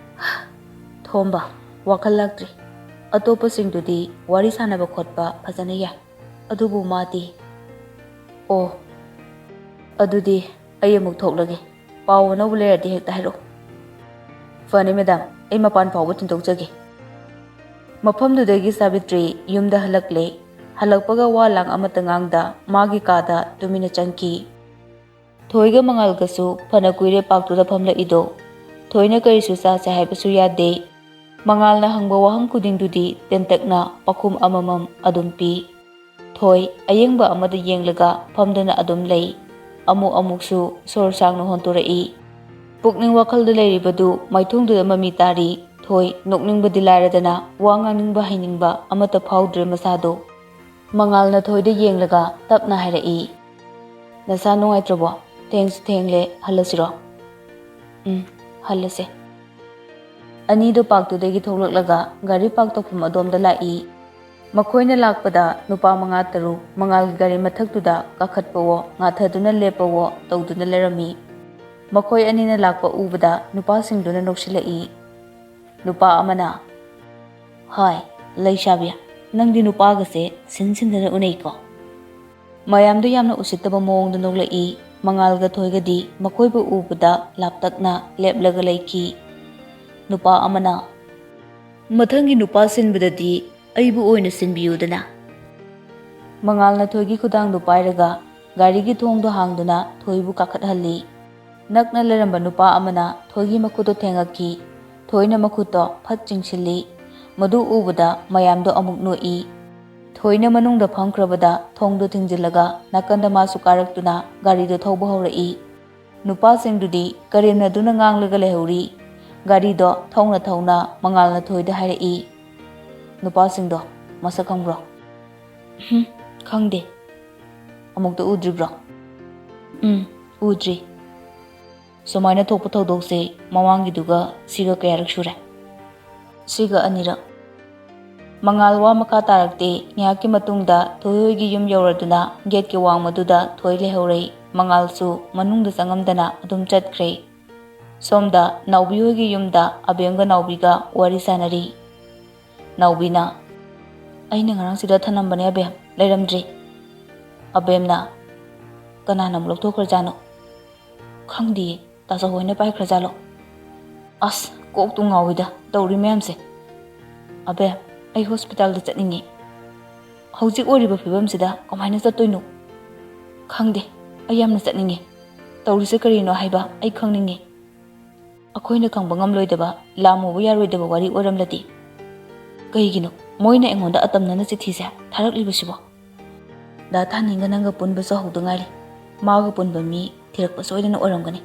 ꯊꯣꯝꯕ, ꯋꯥꯈꯜ ꯂꯥꯛꯇ꯭ꯔꯤ꯫ ꯑꯇꯣꯞꯄꯁꯤꯡꯗꯨꯗꯤ ꯋꯥꯔꯤ ꯁꯥꯟꯅꯕ ꯈꯣꯠꯄ ꯐꯖꯅ ꯌꯥꯏ, ꯑꯗꯨꯕꯨ ꯃꯥꯗꯤ꯫ "ꯑꯣ, ꯑꯗꯨꯗꯤ ꯑꯩ ꯑꯃꯨꯛ ꯊꯣꯛꯂꯒꯦ꯫ ꯄꯥꯎ ꯑꯅꯧꯕ ꯂꯩꯔꯗꯤ ꯍꯦꯛꯇ ꯍꯥꯏꯔꯛꯑꯣ꯫" ꯐꯅꯤ ꯃꯦꯗꯥꯝ, ꯑꯩ ꯃꯄꯥꯟ ꯐꯥꯎꯕ ꯊꯤꯟꯗꯣꯛꯆꯒꯦ꯫ ꯃꯐꯝꯗꯨꯗꯒꯤ ꯁꯥꯕꯤꯇ꯭ꯔꯤ ꯌꯨꯝꯗ ꯍꯜꯂꯛꯂꯦ꯫ ꯍꯜꯂꯛꯄꯒ ꯋꯥ ꯂꯥꯡ ꯑꯃꯠꯇ ꯉꯥꯡꯗ ꯃꯥꯒꯤ ꯀꯥꯗ ꯇꯨꯃꯤꯟꯅ ꯆꯪꯈꯤ꯫ ꯊꯣꯏꯒ ꯃꯉꯥꯜꯒꯁꯨ ꯐꯅ ꯀꯨꯏꯔꯦ ꯄꯥꯛꯇꯨꯗ ꯐꯝꯂꯛꯏꯗꯣ꯫ ꯊꯣꯏꯅ ꯀꯔꯤꯁꯨ ꯆꯥꯁꯦ ꯍꯥꯏꯕꯁꯨ ꯌꯥꯗꯦ꯫ ꯃꯉꯥꯜꯅ ꯍꯪꯕ ꯋꯥꯍꯪ ꯈꯨꯗꯤꯡꯗꯨꯗꯤ ꯇꯦꯟꯇꯛꯅ ꯄꯥꯎꯈꯨꯝ ꯑꯃꯃꯝ ꯑꯗꯨꯝ ꯄꯤ꯫ ꯊꯣꯏ ꯑꯌꯦꯡꯕ ꯑꯃꯗ ꯌꯦꯡꯂꯒ ꯐꯝꯗꯨꯅ ꯑꯗꯨꯝ ꯂꯩ꯫ ꯑꯃꯨꯛ ꯑꯃꯨꯛꯁꯨ ꯁꯣꯔ ꯁꯥꯡꯅ ꯍꯣꯟꯇꯣꯔꯛꯏ꯫ ꯄꯨꯛꯅꯤꯡ ꯋꯥꯈꯜꯗ ꯂꯩꯔꯤꯕꯗꯨ ꯃꯥꯏꯊꯣꯡꯗꯨꯗ ꯃꯃꯤ ꯇꯥꯔꯤ꯫ ꯊꯣꯏ ꯅꯣꯛꯅꯤꯡꯕꯗꯤ ꯂꯥꯏꯔꯗꯅ ꯋꯥ ꯉꯥꯡꯅꯤꯡꯕ ꯍꯩꯅꯤꯡꯕ ꯑꯃꯠꯇ ꯐꯥꯎꯗ꯭ꯔꯦ ꯃꯁꯥꯗꯣ꯫ ꯃꯉꯥꯜꯅ ꯊꯣꯏꯗ ꯌꯦꯡꯂꯒ ꯇꯞꯅ ꯍꯥꯏꯔꯛꯏ, "ꯅꯁꯥ ꯅꯨꯡꯉꯥꯏꯇ꯭ꯔꯕꯣ? ꯊꯦꯡꯁꯨ ꯊꯦꯡꯂꯦ, ꯍꯜꯂꯁꯤꯔꯣ?" "ꯎꯝ, ꯍꯜꯂꯁꯦ꯫" ꯑꯅꯤꯗꯣ ꯄꯥꯛꯇꯨꯗꯒꯤ ꯊꯣꯛꯂꯛꯂꯒ ꯒꯥꯔꯤ ꯄꯥꯛ ꯇꯧꯐꯝ ꯑꯗꯣꯝꯗ ꯂꯥꯛꯏ꯫ ꯃꯈꯣꯏꯅ ꯂꯥꯛꯄꯗ ꯅꯨꯄꯥ ꯃꯉꯥ ꯇꯔꯨꯛ ꯃꯉꯥꯜꯒꯤ ꯒꯥꯔꯤ ꯃꯊꯛꯇꯨꯗ ꯀꯥꯈꯠꯄꯋꯣ, ꯉꯥꯊꯗꯨꯅ ꯂꯦꯞꯄꯋꯣ ꯇꯧꯗꯨꯅ ꯂꯩꯔꯝꯃꯤ꯫ ꯃꯈꯣꯏ ꯑꯅꯤꯅ ꯂꯥꯛꯄ ꯎꯕꯗ ꯅꯨꯄꯥꯁꯤꯡꯗꯨꯅ ꯅꯣꯛꯁꯤꯜꯂꯛꯏ꯫ ꯅꯨꯄꯥ ꯑꯃꯅ, "ꯍꯥꯏ, ꯂꯩꯁꯥꯕꯤ, ꯅꯪꯗꯤ ꯅꯨꯄꯥꯒꯁꯦ ꯁꯤꯟ ꯁꯤꯟꯗꯅ ꯎꯅꯩꯀꯣ?" ꯃꯌꯥꯝꯗꯣ ꯌꯥꯝꯅ ꯎꯁꯤꯠꯇꯕ ꯃꯑꯣꯡꯗ ꯅꯣꯛꯂꯛꯏ꯫ ꯃꯉꯥꯜꯒ ꯊꯣꯏꯒꯗꯤ ꯃꯈꯣꯏꯕꯨ ꯎꯕꯗ ꯂꯥꯞꯇꯛꯅ ꯂꯦꯞꯂꯒ ꯂꯩꯈꯤ꯫ ꯅꯨꯄꯥ ꯑꯃꯅ, "ꯃꯊꯪꯒꯤ ꯅꯨꯄꯥ ꯁꯤꯟꯕꯗꯗꯤ ꯑꯩꯕꯨ ꯑꯣꯏꯅ ꯁꯤꯟꯕꯤꯌꯨꯗꯅ꯫" ꯃꯉꯥꯜꯅ ꯊꯣꯏꯒꯤ ꯈꯨꯗꯥꯡꯗꯨ ꯄꯥꯏꯔꯒ ꯒꯥꯔꯤꯒꯤ ꯊꯣꯡꯗꯣ ꯍꯥꯡꯗꯨꯅ ꯊꯣꯏꯕꯨ ꯀꯥꯈꯠꯍꯜꯂꯤ꯫ ꯅꯛꯅ ꯂꯩꯔꯝꯕ ꯅꯨꯄꯥ ꯑꯃꯅ ꯊꯣꯏꯒꯤ ꯃꯈꯨꯠꯇꯨ ꯊꯦꯡꯉꯛꯈꯤ꯫ ꯊꯣꯏꯅ ꯃꯈꯨꯠꯇꯣ ꯐꯠ ꯆꯤꯡꯁꯤꯜꯂꯤ꯫ ꯃꯗꯨ ꯎꯕꯗ ꯃꯌꯥꯝꯗꯣ ꯑꯃꯨꯛ ꯅꯣꯛꯏ꯫ ꯊꯣꯏꯅ ꯃꯅꯨꯡꯗ ꯐꯝꯈ꯭ꯔꯕꯗ ꯊꯣꯡꯗꯨ ꯊꯤꯡꯖꯤꯜꯂꯒ ꯅꯥꯀꯟꯗ ꯃꯥꯁꯨ ꯀꯥꯔꯛꯇꯨꯅ ꯒꯥꯔꯤꯗꯨ ꯊꯧꯕ ꯍꯧꯔꯛꯏ꯫ ꯅꯨꯄꯥꯁꯤꯡꯗꯨꯗꯤ ꯀꯔꯦꯝꯅꯗꯨꯅ ꯉꯥꯡꯂꯒ ꯂꯩꯍꯧꯔꯤ꯫ ꯒꯥꯔꯤꯗꯣ ꯊꯧꯅ ꯊꯧꯅ ꯃꯉꯥꯜꯅ ꯊꯣꯏꯗ ꯍꯥꯏꯔꯛꯏ, "ꯅꯨꯄꯥꯁꯤꯡꯗꯣ ꯃꯁꯛ ꯈꯪꯕ꯭ꯔꯣ?" "ꯎꯝ, ꯈꯪꯗꯦ꯫" "ꯑꯃꯨꯛꯇ ꯎꯗ꯭ꯔꯤꯕ꯭ꯔꯣ?" "ꯎꯝ, ꯎꯗ꯭ꯔꯤ꯫" "ꯁꯨꯃꯥꯏꯅ ꯊꯣꯛꯄ ꯊꯧꯗꯣꯛꯁꯦ ꯃꯃꯥꯡꯒꯤꯗꯨꯒ ꯁꯤꯒ ꯀꯌꯥꯔꯛ ꯁꯨꯔꯦ?" "ꯁꯤꯒ ꯑꯅꯤꯔꯛ꯫" ꯃꯉꯥꯜ ꯋꯥ ꯃꯈꯥ ꯇꯥꯔꯛꯇꯦ꯫ ꯉꯥꯏꯍꯥꯛꯀꯤ ꯃꯇꯨꯡꯗ ꯊꯣꯏꯍꯣꯏꯒꯤ ꯌꯨꯝ ꯌꯧꯔꯗꯨꯅ ꯒꯦꯠꯀꯤ ꯋꯥꯡꯃꯗꯨꯗ ꯊꯣꯏ ꯂꯩꯍꯧꯔꯦ꯫ ꯃꯉꯥꯜꯁꯨ ꯃꯅꯨꯡꯗ ꯆꯪꯉꯝꯗꯅ ꯑꯗꯨꯝ ꯆꯠꯈ꯭ꯔꯦ꯫ ꯁꯣꯝꯗ ꯅꯥꯎꯕꯤ ꯍꯣꯏꯒꯤ ꯌꯨꯝꯗ ꯑꯕꯦꯝꯒ ꯅꯥꯎꯕꯤꯒ ꯋꯥꯔꯤ ꯁꯥꯟꯅꯔꯤ꯫ ꯅꯥꯎꯕꯤꯅ, "ꯑꯩꯅ ꯉꯔꯥꯡ ꯁꯤꯗ ꯊꯅꯝꯕꯅꯦ ꯑꯕꯦꯝ, ꯂꯩꯔꯝꯗ꯭ꯔꯦ꯫" ꯑꯕꯦꯝꯅ, "ꯀꯅꯥꯅ ꯑꯃꯨꯛ ꯂꯧꯊꯣꯛꯈ꯭ꯔꯖꯥꯠꯅꯣ?" "ꯈꯪꯗꯤꯌꯦ, ꯇꯥꯆꯧ ꯍꯣꯏꯅ ꯄꯥꯏꯈ꯭ꯔꯖꯥꯠꯂꯣ?" "ꯑꯁ, ꯀꯣꯛꯇꯨ ꯉꯥꯎꯏꯗ ꯇꯧꯔꯤ ꯃꯌꯥꯝꯁꯦ꯫ ꯑꯕꯦꯝ, ꯑꯩ ꯍꯣꯁꯄꯤꯇꯥꯜꯗ ꯆꯠꯅꯤꯡꯉꯤ꯫ ꯍꯧꯖꯤꯛ ꯑꯣꯏꯔꯤꯕ ꯐꯤꯕꯝꯁꯤꯗ ꯀꯃꯥꯏꯅ ꯆꯠꯇꯣꯏꯅꯣ? ꯈꯪꯗꯦ, ꯑꯩ ꯌꯥꯝꯅ ꯆꯠꯅꯤꯡꯉꯤ꯫ ꯇꯧꯔꯤꯁꯦ ꯀꯔꯤꯅꯣ ꯍꯥꯏꯕ ꯑꯩ ꯈꯪꯅꯤꯡꯉꯤ꯫ ꯑꯩꯈꯣꯏꯅ ꯈꯪꯕ ꯉꯝꯂꯣꯏꯗꯕ, ꯂꯥꯝꯃꯨꯕ ꯌꯥꯔꯣꯏꯗꯕ ꯋꯥꯔꯤ ꯑꯣꯏꯔꯝꯂꯗꯤ? ꯀꯩꯒꯤꯅꯣ ꯃꯣꯏꯅ ꯑꯩꯉꯣꯟꯗ ꯑꯇꯝꯅꯅ ꯆꯤꯊꯤꯁꯦ ꯊꯥꯔꯛꯂꯤꯕꯁꯤꯕꯣ? ꯗꯥ ꯊꯥꯅꯤꯡꯒ ꯅꯪꯒ ꯄꯨꯟꯕꯁꯨ ꯍꯧꯗ ꯉꯥꯏꯔꯤ꯫ ꯃꯥꯒ ꯄꯨꯟꯕ ꯃꯤ ꯊꯤꯔꯛꯄ ꯁꯣꯏꯗꯅ ꯑꯣꯏꯔꯝꯒꯅꯤ꯫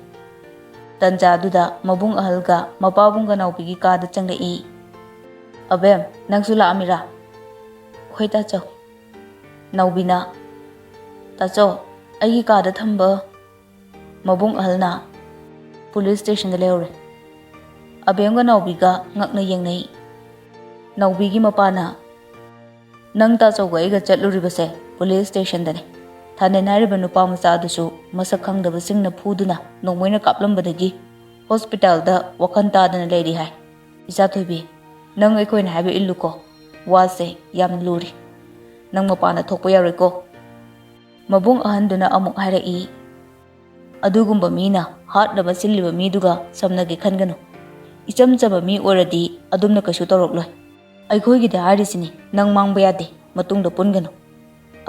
ꯇꯟꯖꯥꯗꯨꯗ ꯃꯕꯨꯡ ꯑꯍꯜꯒ ꯃꯄꯥꯕꯨꯡꯒ ꯅꯥꯎꯕꯤꯒꯤ ꯀꯥꯗ ꯆꯪꯂꯛꯏ꯫ "ꯑꯕꯦꯝ, ꯅꯪꯁꯨ ꯂꯥꯛꯑꯝꯃꯤꯔꯥ?" "ꯍꯣꯏ ꯇꯥꯆꯧ꯫" ꯅꯥꯎꯕꯤꯅ, "ꯇꯥꯆꯧ, ꯑꯩꯒꯤ ꯀꯥꯗ ꯊꯝꯕ ꯃꯕꯨꯡ ꯑꯍꯜꯅ ꯄꯨꯂꯤꯁ ꯁ꯭ꯇꯦꯁꯟꯗ ꯂꯩꯍꯧꯔꯦ꯫" ꯑꯕꯦꯝꯒ ꯅꯥꯎꯕꯤꯒ ꯉꯛꯅ ꯌꯦꯡꯅꯩ꯫ ꯅꯥꯎꯕꯤꯒꯤ ꯃꯄꯥꯅ, "ꯅꯪ ꯇꯥꯆꯧꯒ ꯑꯩꯒ ꯆꯠꯂꯨꯔꯤꯕꯁꯦ ꯄꯨꯂꯤꯁ ꯁ꯭ꯇꯦꯁꯟꯗꯅꯤ꯫ ꯊꯥꯅꯦꯟ ꯍꯥꯏꯔꯤꯕ ꯅꯨꯄꯥ ꯃꯆꯥ ꯑꯗꯨꯁꯨ ꯃꯁꯛ ꯈꯪꯗꯕꯁꯤꯡꯅ ꯐꯨꯗꯨꯅ ꯅꯣꯡꯃꯩꯅ ꯀꯥꯞꯂꯝꯕꯗꯒꯤ ꯍꯣꯁꯄꯤꯇꯥꯜꯗ ꯋꯥꯈꯜ ꯇꯥꯗꯅ ꯂꯩꯔꯤ ꯍꯥꯏ꯫ ꯏꯆꯥ ꯊꯣꯏꯕꯤ, ꯅꯪ ꯑꯩꯈꯣꯏꯅ ꯍꯥꯏꯕ ꯏꯜꯂꯨꯀꯣ꯫ ꯋꯥꯁꯦ ꯌꯥꯝ ꯂꯨꯔꯤ꯫ ꯅꯪ ꯃꯄꯥꯟꯗ ꯊꯣꯛꯄ ꯌꯥꯔꯣꯏꯀꯣ꯫" ꯃꯕꯨꯡ ꯑꯍꯟꯗꯨꯅ ꯑꯃꯨꯛ ꯍꯥꯏꯔꯛꯏ, "ꯑꯗꯨꯒꯨꯝꯕ ꯃꯤꯅ ꯍꯥꯠꯅꯕ ꯁꯤꯜꯂꯤꯕ ꯃꯤꯗꯨꯒ ꯁꯝꯅꯒꯦ ꯈꯟꯒꯅꯨ꯫ ꯏꯆꯝ ꯆꯝꯕ ꯃꯤ ꯑꯣꯏꯔꯗꯤ ꯑꯗꯨꯝꯅ ꯀꯩꯁꯨ ꯇꯧꯔꯛꯂꯣꯏ꯫ ꯑꯩꯈꯣꯏꯒꯤꯗꯤ ꯍꯥꯏꯔꯤꯁꯤꯅꯤ, ꯅꯪ ꯃꯥꯡꯕ ꯌꯥꯗꯦ, ꯃꯇꯨꯡꯗ ꯄꯨꯟꯒꯅꯨ꯫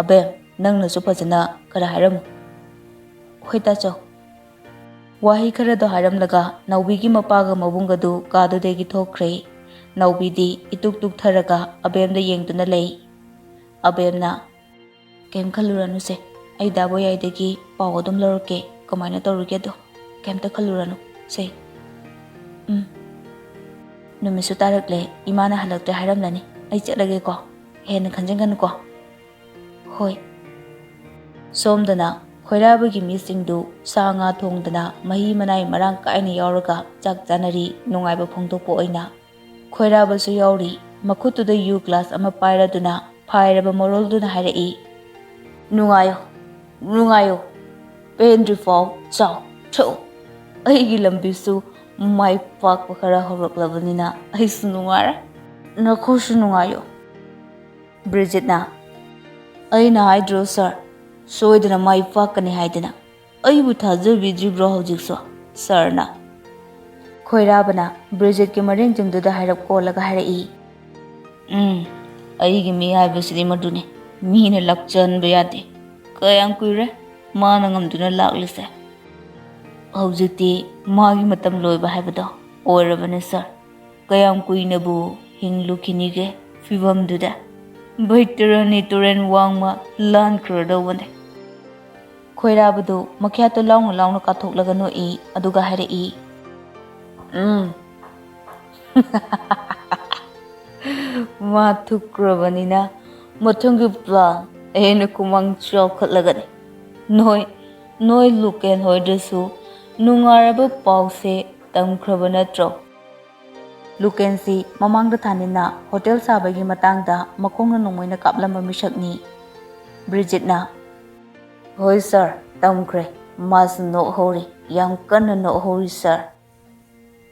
ꯑꯕꯦꯝ, ꯅꯪꯅꯁꯨ ꯐꯖꯅ ꯈꯔ ꯍꯥꯏꯔꯝꯃꯨ꯫" "ꯍꯣꯏ ꯇꯥꯆꯧ꯫" ꯋꯥꯍꯩ ꯈꯔꯗꯣ ꯍꯥꯏꯔꯝꯂꯒ ꯅꯥꯎꯕꯤꯒꯤ ꯃꯄꯥꯒ ꯃꯕꯨꯡꯒꯗꯨ ꯀꯥꯗꯨꯗꯒꯤ ꯊꯣꯛꯈ꯭ꯔꯦ꯫ ꯅꯥꯎꯕꯤꯗꯤ ꯏꯇꯨꯛ ꯇꯨꯛꯊꯔꯒ ꯑꯕꯦꯝꯗ ꯌꯦꯡꯗꯨꯅ ꯂꯩ꯫ ꯑꯕꯦꯝꯅ, "ꯀꯩꯝ ꯈꯜꯂꯨꯔꯅꯨꯁꯦ, ꯑꯩ ꯗꯥ ꯕꯣꯌꯥꯏꯗꯒꯤ ꯄꯥꯎ ꯑꯗꯨꯝ ꯂꯧꯔꯛꯀꯦ, ꯀꯃꯥꯏꯅ ꯇꯧꯔꯤꯒꯦꯗꯣ꯫ ꯀꯩꯝꯇ ꯈꯜꯂꯨꯔꯅꯨ ꯁꯦ꯫" "ꯎꯝ꯫ ꯅꯨꯃꯤꯠꯁꯨ ꯇꯥꯔꯛꯂꯦ, ꯏꯃꯥꯅ ꯍꯜꯂꯛꯇ꯭ꯔꯦ ꯍꯥꯏꯔꯝꯂꯅꯤ꯫ ꯑꯩ ꯆꯠꯂꯒꯦꯀꯣ, ꯍꯦꯟꯅ ꯈꯟꯖꯤꯟꯒꯅꯨꯀꯣ꯫" "ꯍꯣꯏ꯫" ꯁꯣꯝꯗꯅ ꯈꯣꯏꯔꯥꯕꯒꯤ ꯃꯤꯁꯤꯡꯗꯨ ꯁꯥ ꯉꯥ ꯊꯣꯡꯗꯅ ꯃꯍꯤ ꯃꯅꯥꯏ ꯃꯔꯥꯡ ꯀꯥꯏꯅ ꯌꯥꯎꯔꯒ ꯆꯥꯛ ꯆꯥꯅꯔꯤ, ꯅꯨꯡꯉꯥꯏꯕ ꯐꯣꯡꯗꯣꯛꯄ ꯑꯣꯏꯅ꯫ ꯈꯣꯏꯔꯥꯕꯁꯨ ꯌꯥꯎꯔꯤ꯫ ꯃꯈꯨꯠꯇꯨꯗ ꯌꯨ ꯒ꯭ꯂꯥꯁ ꯑꯃ ꯄꯥꯏꯔꯗꯨꯅ ꯐꯥꯏꯔꯕ ꯃꯔꯣꯜꯗꯨꯅ ꯍꯥꯏꯔꯛꯏ, "ꯅꯨꯡꯉꯥꯏꯌꯣ, ꯅꯨꯡꯉꯥꯏꯌꯣ, ꯄꯦꯟꯗ꯭ꯔꯤꯐꯥꯎ ꯆꯥꯎ, ꯊꯛꯎ꯫ ꯑꯩꯒꯤ ꯂꯝꯕꯤꯁꯨ ꯃꯥꯏ ꯄꯥꯛꯄ ꯈꯔ ꯍꯧꯔꯛꯂꯕꯅꯤꯅ ꯑꯩꯁꯨ ꯅꯨꯡꯉꯥꯏꯔꯦ, ꯅꯈꯣꯏꯁꯨ ꯅꯨꯡꯉꯥꯏꯌꯣ꯫" ꯕ꯭ꯔꯤꯖꯤꯠꯅ, "ꯑꯩꯅ ꯍꯥꯏꯗ꯭ꯔꯣ ꯁꯥꯔ, ꯁꯣꯏꯗꯅ ꯃꯥꯏ ꯄꯥꯛꯀꯅꯤ ꯍꯥꯏꯗꯅ꯫ ꯑꯩꯕꯨ ꯊꯥꯖꯕꯤꯗ꯭ꯔꯤꯕ꯭ꯔꯣ ꯍꯧꯖꯤꯛꯁꯨ ꯁꯥꯔꯅ?" ꯈꯣꯏꯔꯥꯕꯅ ꯕ꯭ꯔꯤꯖꯤꯠꯀꯤ ꯃꯔꯦꯡ ꯆꯨꯝꯗꯨꯗ ꯍꯥꯏꯔꯞ ꯀꯣꯜꯂꯒ ꯍꯥꯏꯔꯛꯏ꯫ "ꯎꯝ, ꯑꯩꯒꯤ ꯃꯤ ꯍꯥꯏꯕꯁꯤꯗꯤ ꯃꯗꯨꯅꯤ꯫ ꯃꯤꯅ ꯂꯥꯛꯆꯍꯟꯕ ꯌꯥꯗꯦ꯫ ꯀꯌꯥꯝ ꯀꯨꯏꯔꯦ ꯃꯥꯅ ꯉꯝꯗꯨꯅ ꯂꯥꯛꯂꯤꯁꯦ? ꯍꯧꯖꯤꯛꯇꯤ ꯃꯥꯒꯤ ꯃꯇꯝ ꯂꯣꯏꯕ ꯍꯥꯏꯕꯗꯣ ꯑꯣꯏꯔꯕꯅꯦ, ꯁꯥꯔ꯫ ꯀꯌꯥꯝ ꯀꯨꯏꯅꯕꯨ ꯍꯤꯡꯂꯨꯈꯤꯅꯤꯒꯦ ꯐꯤꯕꯝꯗꯨꯗ? ꯕꯩꯇꯔꯅꯤ ꯇꯨꯔꯦꯟ ꯋꯥꯡꯃ ꯂꯥꯟꯈ꯭ꯔꯗꯧꯕꯅꯦ꯫" ꯈꯣꯏꯔꯥꯕꯗꯨ ꯃꯈ꯭ꯌꯥꯠꯇꯨ ꯂꯥꯎꯅ ꯂꯥꯎꯅ ꯀꯥꯊꯣꯛꯂꯒ ꯅꯣꯛꯏ, ꯑꯗꯨꯒ ꯍꯥꯏꯔꯛꯏ, "ꯎꯝ, ꯃꯥ ꯊꯨꯞꯈ꯭ꯔꯕꯅꯤꯅ ꯃꯊꯪꯒꯤ ꯄ꯭ꯂꯥꯟ ꯑꯩꯅ ꯈꯨꯃꯥꯡ ꯆꯥꯎꯈꯠꯂꯒꯅꯤ꯫ ꯅꯣꯏ, ꯅꯣꯏ ꯂꯨꯀꯦꯟ ꯍꯣꯏꯗꯁꯨ ꯅꯨꯡꯉꯥꯏꯔꯕ ꯄꯥꯎꯁꯦ ꯇꯝꯈ꯭ꯔꯕ ꯅꯠꯇ꯭ꯔꯣ?" ꯂꯨꯀꯦꯟꯁꯤ ꯃꯃꯥꯡꯗ ꯊꯥꯅꯤꯟꯅ ꯍꯣꯇꯦꯜ ꯁꯥꯕꯒꯤ ꯃꯇꯥꯡꯗ ꯃꯈꯣꯡꯅ ꯅꯣꯡꯃꯩꯅ ꯀꯥꯞꯂꯝꯕ ꯃꯤꯁꯛꯅꯤ꯫ ꯕ꯭ꯔꯤꯖꯤꯠꯅ, "ꯍꯣꯏ ꯁꯥꯔ, ꯇꯝꯈ꯭ꯔꯦ꯫ ꯃꯥꯁꯨ ꯅꯣꯛꯍꯧꯔꯤ, ꯌꯥꯝ ꯀꯟꯅ ꯅꯣꯛꯍꯧꯔꯤ ꯁꯥꯔ꯫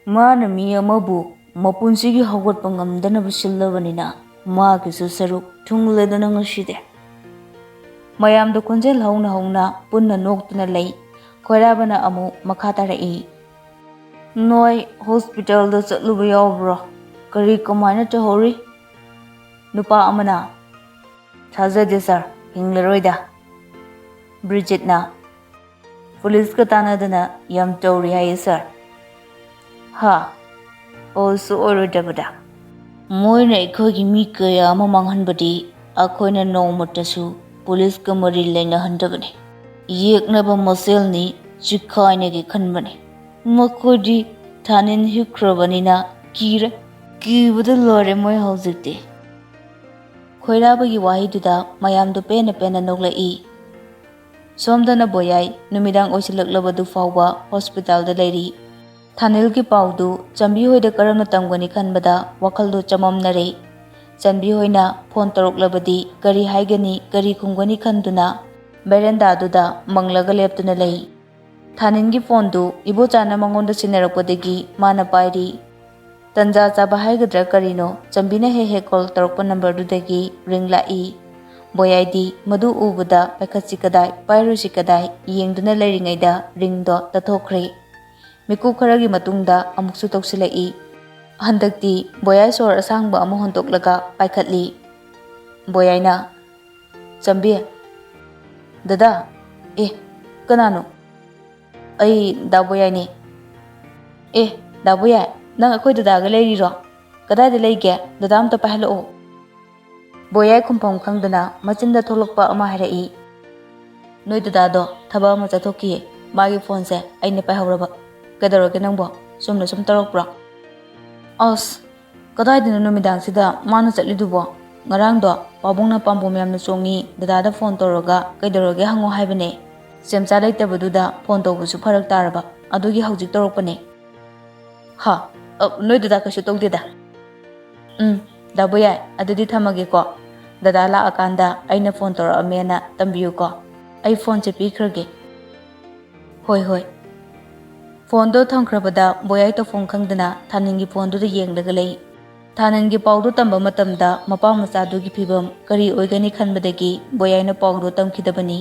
ꯃꯥꯅ ꯃꯤ ꯑꯃꯕꯨ ꯃꯄꯨꯟꯁꯤꯒꯤ ꯍꯧꯒꯠꯄ ꯉꯝꯗꯅꯕ ꯁꯤꯜꯂꯕꯅꯤꯅ ꯃꯥꯒꯤꯁꯨ ꯁꯔꯨꯛ ꯊꯨꯡꯂꯗꯅ ꯉꯁꯤꯗꯤ꯫" ꯃꯌꯥꯝꯗ ꯈꯣꯟꯖꯦꯜ ꯍꯧꯅ ꯍꯧꯅ ꯄꯨꯟꯅ ꯅꯣꯛꯇꯨꯅ ꯂꯩ꯫ ꯈꯣꯏꯔꯥꯕꯅ ꯑꯃꯨꯛ ꯃꯈꯥ ꯇꯥꯔꯛꯏ, "ꯅꯣꯏ ꯍꯣꯁꯄꯤꯇꯥꯜꯗ ꯆꯠꯂꯨꯕ ꯌꯥꯎꯕ꯭ꯔꯣ? ꯀꯔꯤ ꯀꯃꯥꯏꯅ ꯇꯧꯍꯧꯔꯤ?" ꯅꯨꯄꯥ ꯑꯃꯅ, "ꯊꯥꯖꯗꯦ ꯁꯥꯔ, ꯍꯤꯡꯂꯔꯣꯏꯗ꯫" ꯕ꯭ꯔꯤꯖꯤꯠꯅ, "ꯄꯨꯂꯤꯁꯀ ꯇꯥꯟꯅꯗꯅ ꯌꯥꯝ ꯇꯧꯔꯤ ꯍꯥꯏꯌꯦ ꯁꯥꯔ꯫" "ꯍꯥ? ꯑꯣꯏꯁꯨ ꯑꯣꯏꯔꯣꯏꯗꯕꯗ꯫ ꯃꯣꯏꯅ ꯑꯩꯈꯣꯏꯒꯤ ꯃꯤ ꯀꯌꯥ ꯑꯃ ꯃꯥꯡꯍꯟꯕꯗꯤ ꯑꯩꯈꯣꯏꯅ ꯅꯣꯡꯃꯇꯁꯨ ꯄꯨꯂꯤꯁꯀ ꯃꯔꯤ ꯂꯩꯅꯍꯟꯗꯕꯅꯤ꯫ ꯌꯦꯛꯅꯕ ꯃꯁꯦꯜꯅꯤ, ꯆꯤꯈꯥꯏꯅꯒꯦ ꯈꯟꯕꯅꯤ꯫ ꯃꯈꯣꯏꯗꯤ ꯊꯥꯅꯤꯟ ꯍꯤꯞꯈ꯭ꯔꯕꯅꯤꯅ ꯀꯤꯔꯦ꯫ ꯀꯤꯕꯗ ꯂꯣꯏꯔꯦ ꯃꯣꯏ ꯍꯧꯖꯤꯛꯇꯤ꯫" ꯈꯣꯏꯔꯥꯕꯒꯤ ꯋꯥꯍꯩꯗꯨꯗ ꯃꯌꯥꯝꯗꯨ ꯄꯦꯟꯅ ꯄꯦꯟꯅ ꯅꯣꯛꯂꯛꯏ꯫ ꯁꯣꯝꯗꯅ ꯕꯣꯌꯥꯏ ꯅꯨꯃꯤꯗꯥꯡ ꯑꯣꯏꯁꯤꯜꯂꯛꯂꯕꯗꯨ ꯐꯥꯎꯕ ꯍꯣꯁꯄꯤꯇꯥꯜꯗ ꯂꯩꯔꯤ꯫ ꯊꯥꯅꯤꯜꯒꯤ ꯄꯥꯎꯗꯨ ꯆꯟꯕꯤ ꯍꯣꯏꯗ ꯀꯔꯝꯅ ꯇꯝꯒꯅꯤ ꯈꯟꯕꯗ ꯋꯥꯈꯜꯗꯨ ꯆꯃꯝꯅꯔꯦ꯫ ꯆꯟꯕꯤ ꯍꯣꯏꯅ ꯐꯣꯟ ꯇꯧꯔꯛꯂꯕꯗꯤ ꯀꯔꯤ ꯍꯥꯏꯒꯅꯤ, ꯀꯔꯤ ꯈꯨꯝꯒꯅꯤ ꯈꯟꯗꯨꯅ ꯕꯦꯔꯦꯟꯗꯥꯗꯨꯗ ꯃꯪꯂꯒ ꯂꯦꯞꯇꯨꯅ ꯂꯩ꯫ ꯊꯥꯅꯤꯟꯒꯤ ꯐꯣꯟꯗꯨ ꯏꯕꯣꯆꯥꯅ ꯃꯉꯣꯟꯗ ꯁꯤꯟꯅꯔꯛꯄꯗꯒꯤ ꯃꯥꯅ ꯄꯥꯏꯔꯤ꯫ ꯇꯟꯖꯥ ꯆꯥꯕ ꯍꯥꯏꯒꯗ꯭ꯔꯥ ꯀꯔꯤꯅꯣ, ꯆꯟꯕꯤꯅ ꯍꯦꯛ ꯍꯦꯛ ꯀꯣꯜ ꯇꯧꯔꯛꯄ ꯅꯝꯕꯔꯗꯨꯗꯒꯤ ꯔꯤꯡ ꯂꯥꯛꯏ꯫ ꯕꯣꯌꯥꯏꯗꯤ ꯃꯗꯨ ꯎꯕꯗ ꯄꯥꯏꯈꯠꯁꯤ ꯀꯗꯥꯏ, ꯄꯥꯏꯔꯣꯏꯁꯤ ꯀꯗꯥꯏ ꯌꯦꯡꯗꯨꯅ ꯂꯩꯔꯤꯉꯩꯗ ꯔꯤꯡꯗꯣ ꯇꯠꯊꯣꯛꯈ꯭ꯔꯦ꯫ ꯃꯤꯀꯨꯞ ꯈꯔꯒꯤ ꯃꯇꯨꯡꯗ ꯑꯃꯨꯛꯁꯨ ꯇꯧꯁꯤꯜꯂꯛꯏ꯫ ꯍꯟꯗꯛꯇꯤ ꯕꯣꯌꯥꯏ ꯁꯣꯔ ꯑꯁꯥꯡꯕ ꯑꯃ ꯍꯣꯟꯗꯣꯛꯂꯒ ꯄꯥꯏꯈꯠꯂꯤ꯫ ꯕꯣꯌꯥꯏꯅ, "ꯆꯝꯕꯤ"꯫ "ꯗꯗꯥ"꯫ "ꯑꯦ, ꯀꯅꯥꯅꯣ?" "ꯑꯩ ꯗꯥ ꯕꯣꯌꯥꯏꯅꯦ"꯫ "ꯑꯦ, ꯗꯥ ꯕꯣꯌꯥꯏ, ꯅꯪ ꯑꯩꯈꯣꯏ ꯗꯗꯥꯒ ꯂꯩꯔꯤꯔꯣ? ꯀꯗꯥꯏꯗ ꯂꯩꯒꯦ? ꯗꯗꯥ ꯑꯝꯇ ꯄꯥꯏꯍꯜꯂꯛꯑꯣ"꯫ ꯕꯣꯌꯥꯏ ꯈꯨꯝꯐꯝ ꯈꯪꯗꯅ ꯃꯆꯤꯟꯗ ꯊꯣꯛꯂꯛꯄ ꯑꯃ ꯍꯥꯏꯔꯛꯏ꯫ "ꯅꯣꯏ ꯗꯗꯥꯗꯣ ꯊꯕꯛ ꯑꯃ ꯆꯠꯊꯣꯛꯈꯤꯌꯦ, ꯃꯥꯒꯤ ꯐꯣꯟꯁꯦ ꯑꯩꯅ ꯄꯥꯏꯍꯧꯔꯕ"꯫ "ꯀꯩꯗꯧꯔꯒꯦ ꯅꯪꯕꯣ? ꯆꯨꯝꯅ ꯁꯨꯝ ꯇꯧꯔꯛꯄ꯭ꯔꯣ?" "ꯑꯁ, ꯀꯗꯥꯏꯗꯅꯣ ꯅꯨꯃꯤꯗꯥꯡꯁꯤꯗ ꯃꯥꯅ ꯆꯠꯂꯤꯗꯨꯕꯣ? ꯉꯔꯥꯡꯗꯣ ꯄꯥꯕꯨꯡꯅ ꯄꯥꯝꯕꯣꯝ ꯌꯥꯝꯅ ꯆꯣꯡꯉꯤ, ꯗꯗꯥꯗ ꯐꯣꯟ ꯇꯧꯔꯒ ꯀꯩꯗꯧꯔꯒꯦ ꯍꯪꯉꯣ ꯍꯥꯏꯕꯅꯦ꯫ ꯁꯦꯝꯆꯥ ꯂꯩꯇꯕꯗꯨꯗ ꯐꯣꯟ ꯇꯧꯕꯁꯨ ꯐꯔꯛ ꯇꯥꯔꯕ, ꯑꯗꯨꯒꯤ ꯍꯧꯖꯤꯛ ꯇꯧꯔꯛꯄꯅꯦ"꯫ "ꯍꯥ? ꯑ, ꯅꯣꯏ ꯗꯗꯥ ꯀꯩꯁꯨ ꯇꯧꯗꯦꯗ"꯫ "ꯎꯝ, ꯗꯥ ꯕꯣꯌꯥꯏ, ꯑꯗꯨꯗꯤ ꯊꯝꯃꯒꯦꯀꯣ꯫ ꯗꯗꯥ ꯂꯥꯛꯑꯀꯥꯟꯗ ꯑꯩꯅ ꯐꯣꯟ ꯇꯧꯔꯛꯑꯝꯃꯦꯅ ꯇꯝꯕꯤꯌꯨꯀꯣ꯫ ꯑꯩ ꯐꯣꯟꯁꯦ ꯄꯤꯈ꯭ꯔꯒꯦ"꯫ "ꯍꯣꯏ, ꯍꯣꯏ"꯫ ꯐꯣꯟꯗꯣ ꯊꯝꯈ꯭ꯔꯕꯗ ꯕꯣꯌꯥꯏ ꯇꯧꯐꯝ ꯈꯪꯗꯅ ꯊꯥꯅꯤꯜꯒꯤ ꯐꯣꯟꯗꯨꯗ ꯌꯦꯡꯂꯒ ꯂꯩ꯫ ꯊꯥꯅꯤꯜꯒꯤ ꯄꯥꯎꯗꯨ ꯇꯝꯕ ꯃꯇꯝꯗ ꯃꯄꯥ ꯃꯆꯥꯗꯨꯒꯤ ꯐꯤꯕꯝ ꯀꯔꯤ ꯑꯣꯏꯒꯅꯤ ꯈꯟꯕꯗꯒꯤ ꯕꯣꯌꯥꯏꯅ ꯄꯥꯎꯗꯨ ꯇꯝꯈꯤꯗꯕꯅꯤ꯫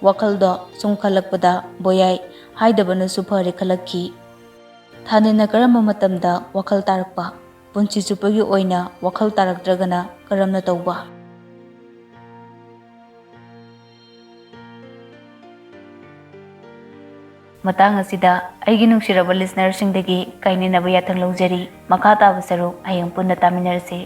ꯋꯥꯈꯜꯗꯣ ꯁꯨꯝ ꯈꯜꯂꯛꯄꯗ ꯕꯣꯌꯥꯏ ꯍꯥꯏꯗꯕꯅꯁꯨ ꯐꯔꯦ ꯈꯜꯂꯛꯈꯤ꯫ ꯊꯥꯅꯤꯜꯅ ꯀꯔꯝꯕ ꯃꯇꯝꯗ ꯋꯥꯈꯜ ꯇꯥꯔꯛꯄ? ꯄꯨꯟꯁꯤ ꯆꯨꯞꯄꯒꯤ ꯑꯣꯏꯅ ꯋꯥꯈꯜ ꯇꯥꯔꯛꯇ꯭ꯔꯒꯅ ꯀꯔꯝꯅ ꯇꯧꯕ? ꯃꯇꯥꯡ ꯑꯁꯤꯗ ꯑꯩꯒꯤ ꯅꯨꯡꯁꯤꯔꯕ listenerꯁꯤꯡꯗꯒꯤ ꯀꯥꯏꯅꯅꯕ ꯌꯥꯊꯪ ꯂꯧꯖꯔꯤ꯫ ꯃꯈꯥ ꯇꯥꯕ ꯁꯔꯨꯛ ꯍꯌꯦꯡ ꯄꯨꯟꯅ ꯇꯥꯃꯤꯟꯅꯔꯁꯤ꯫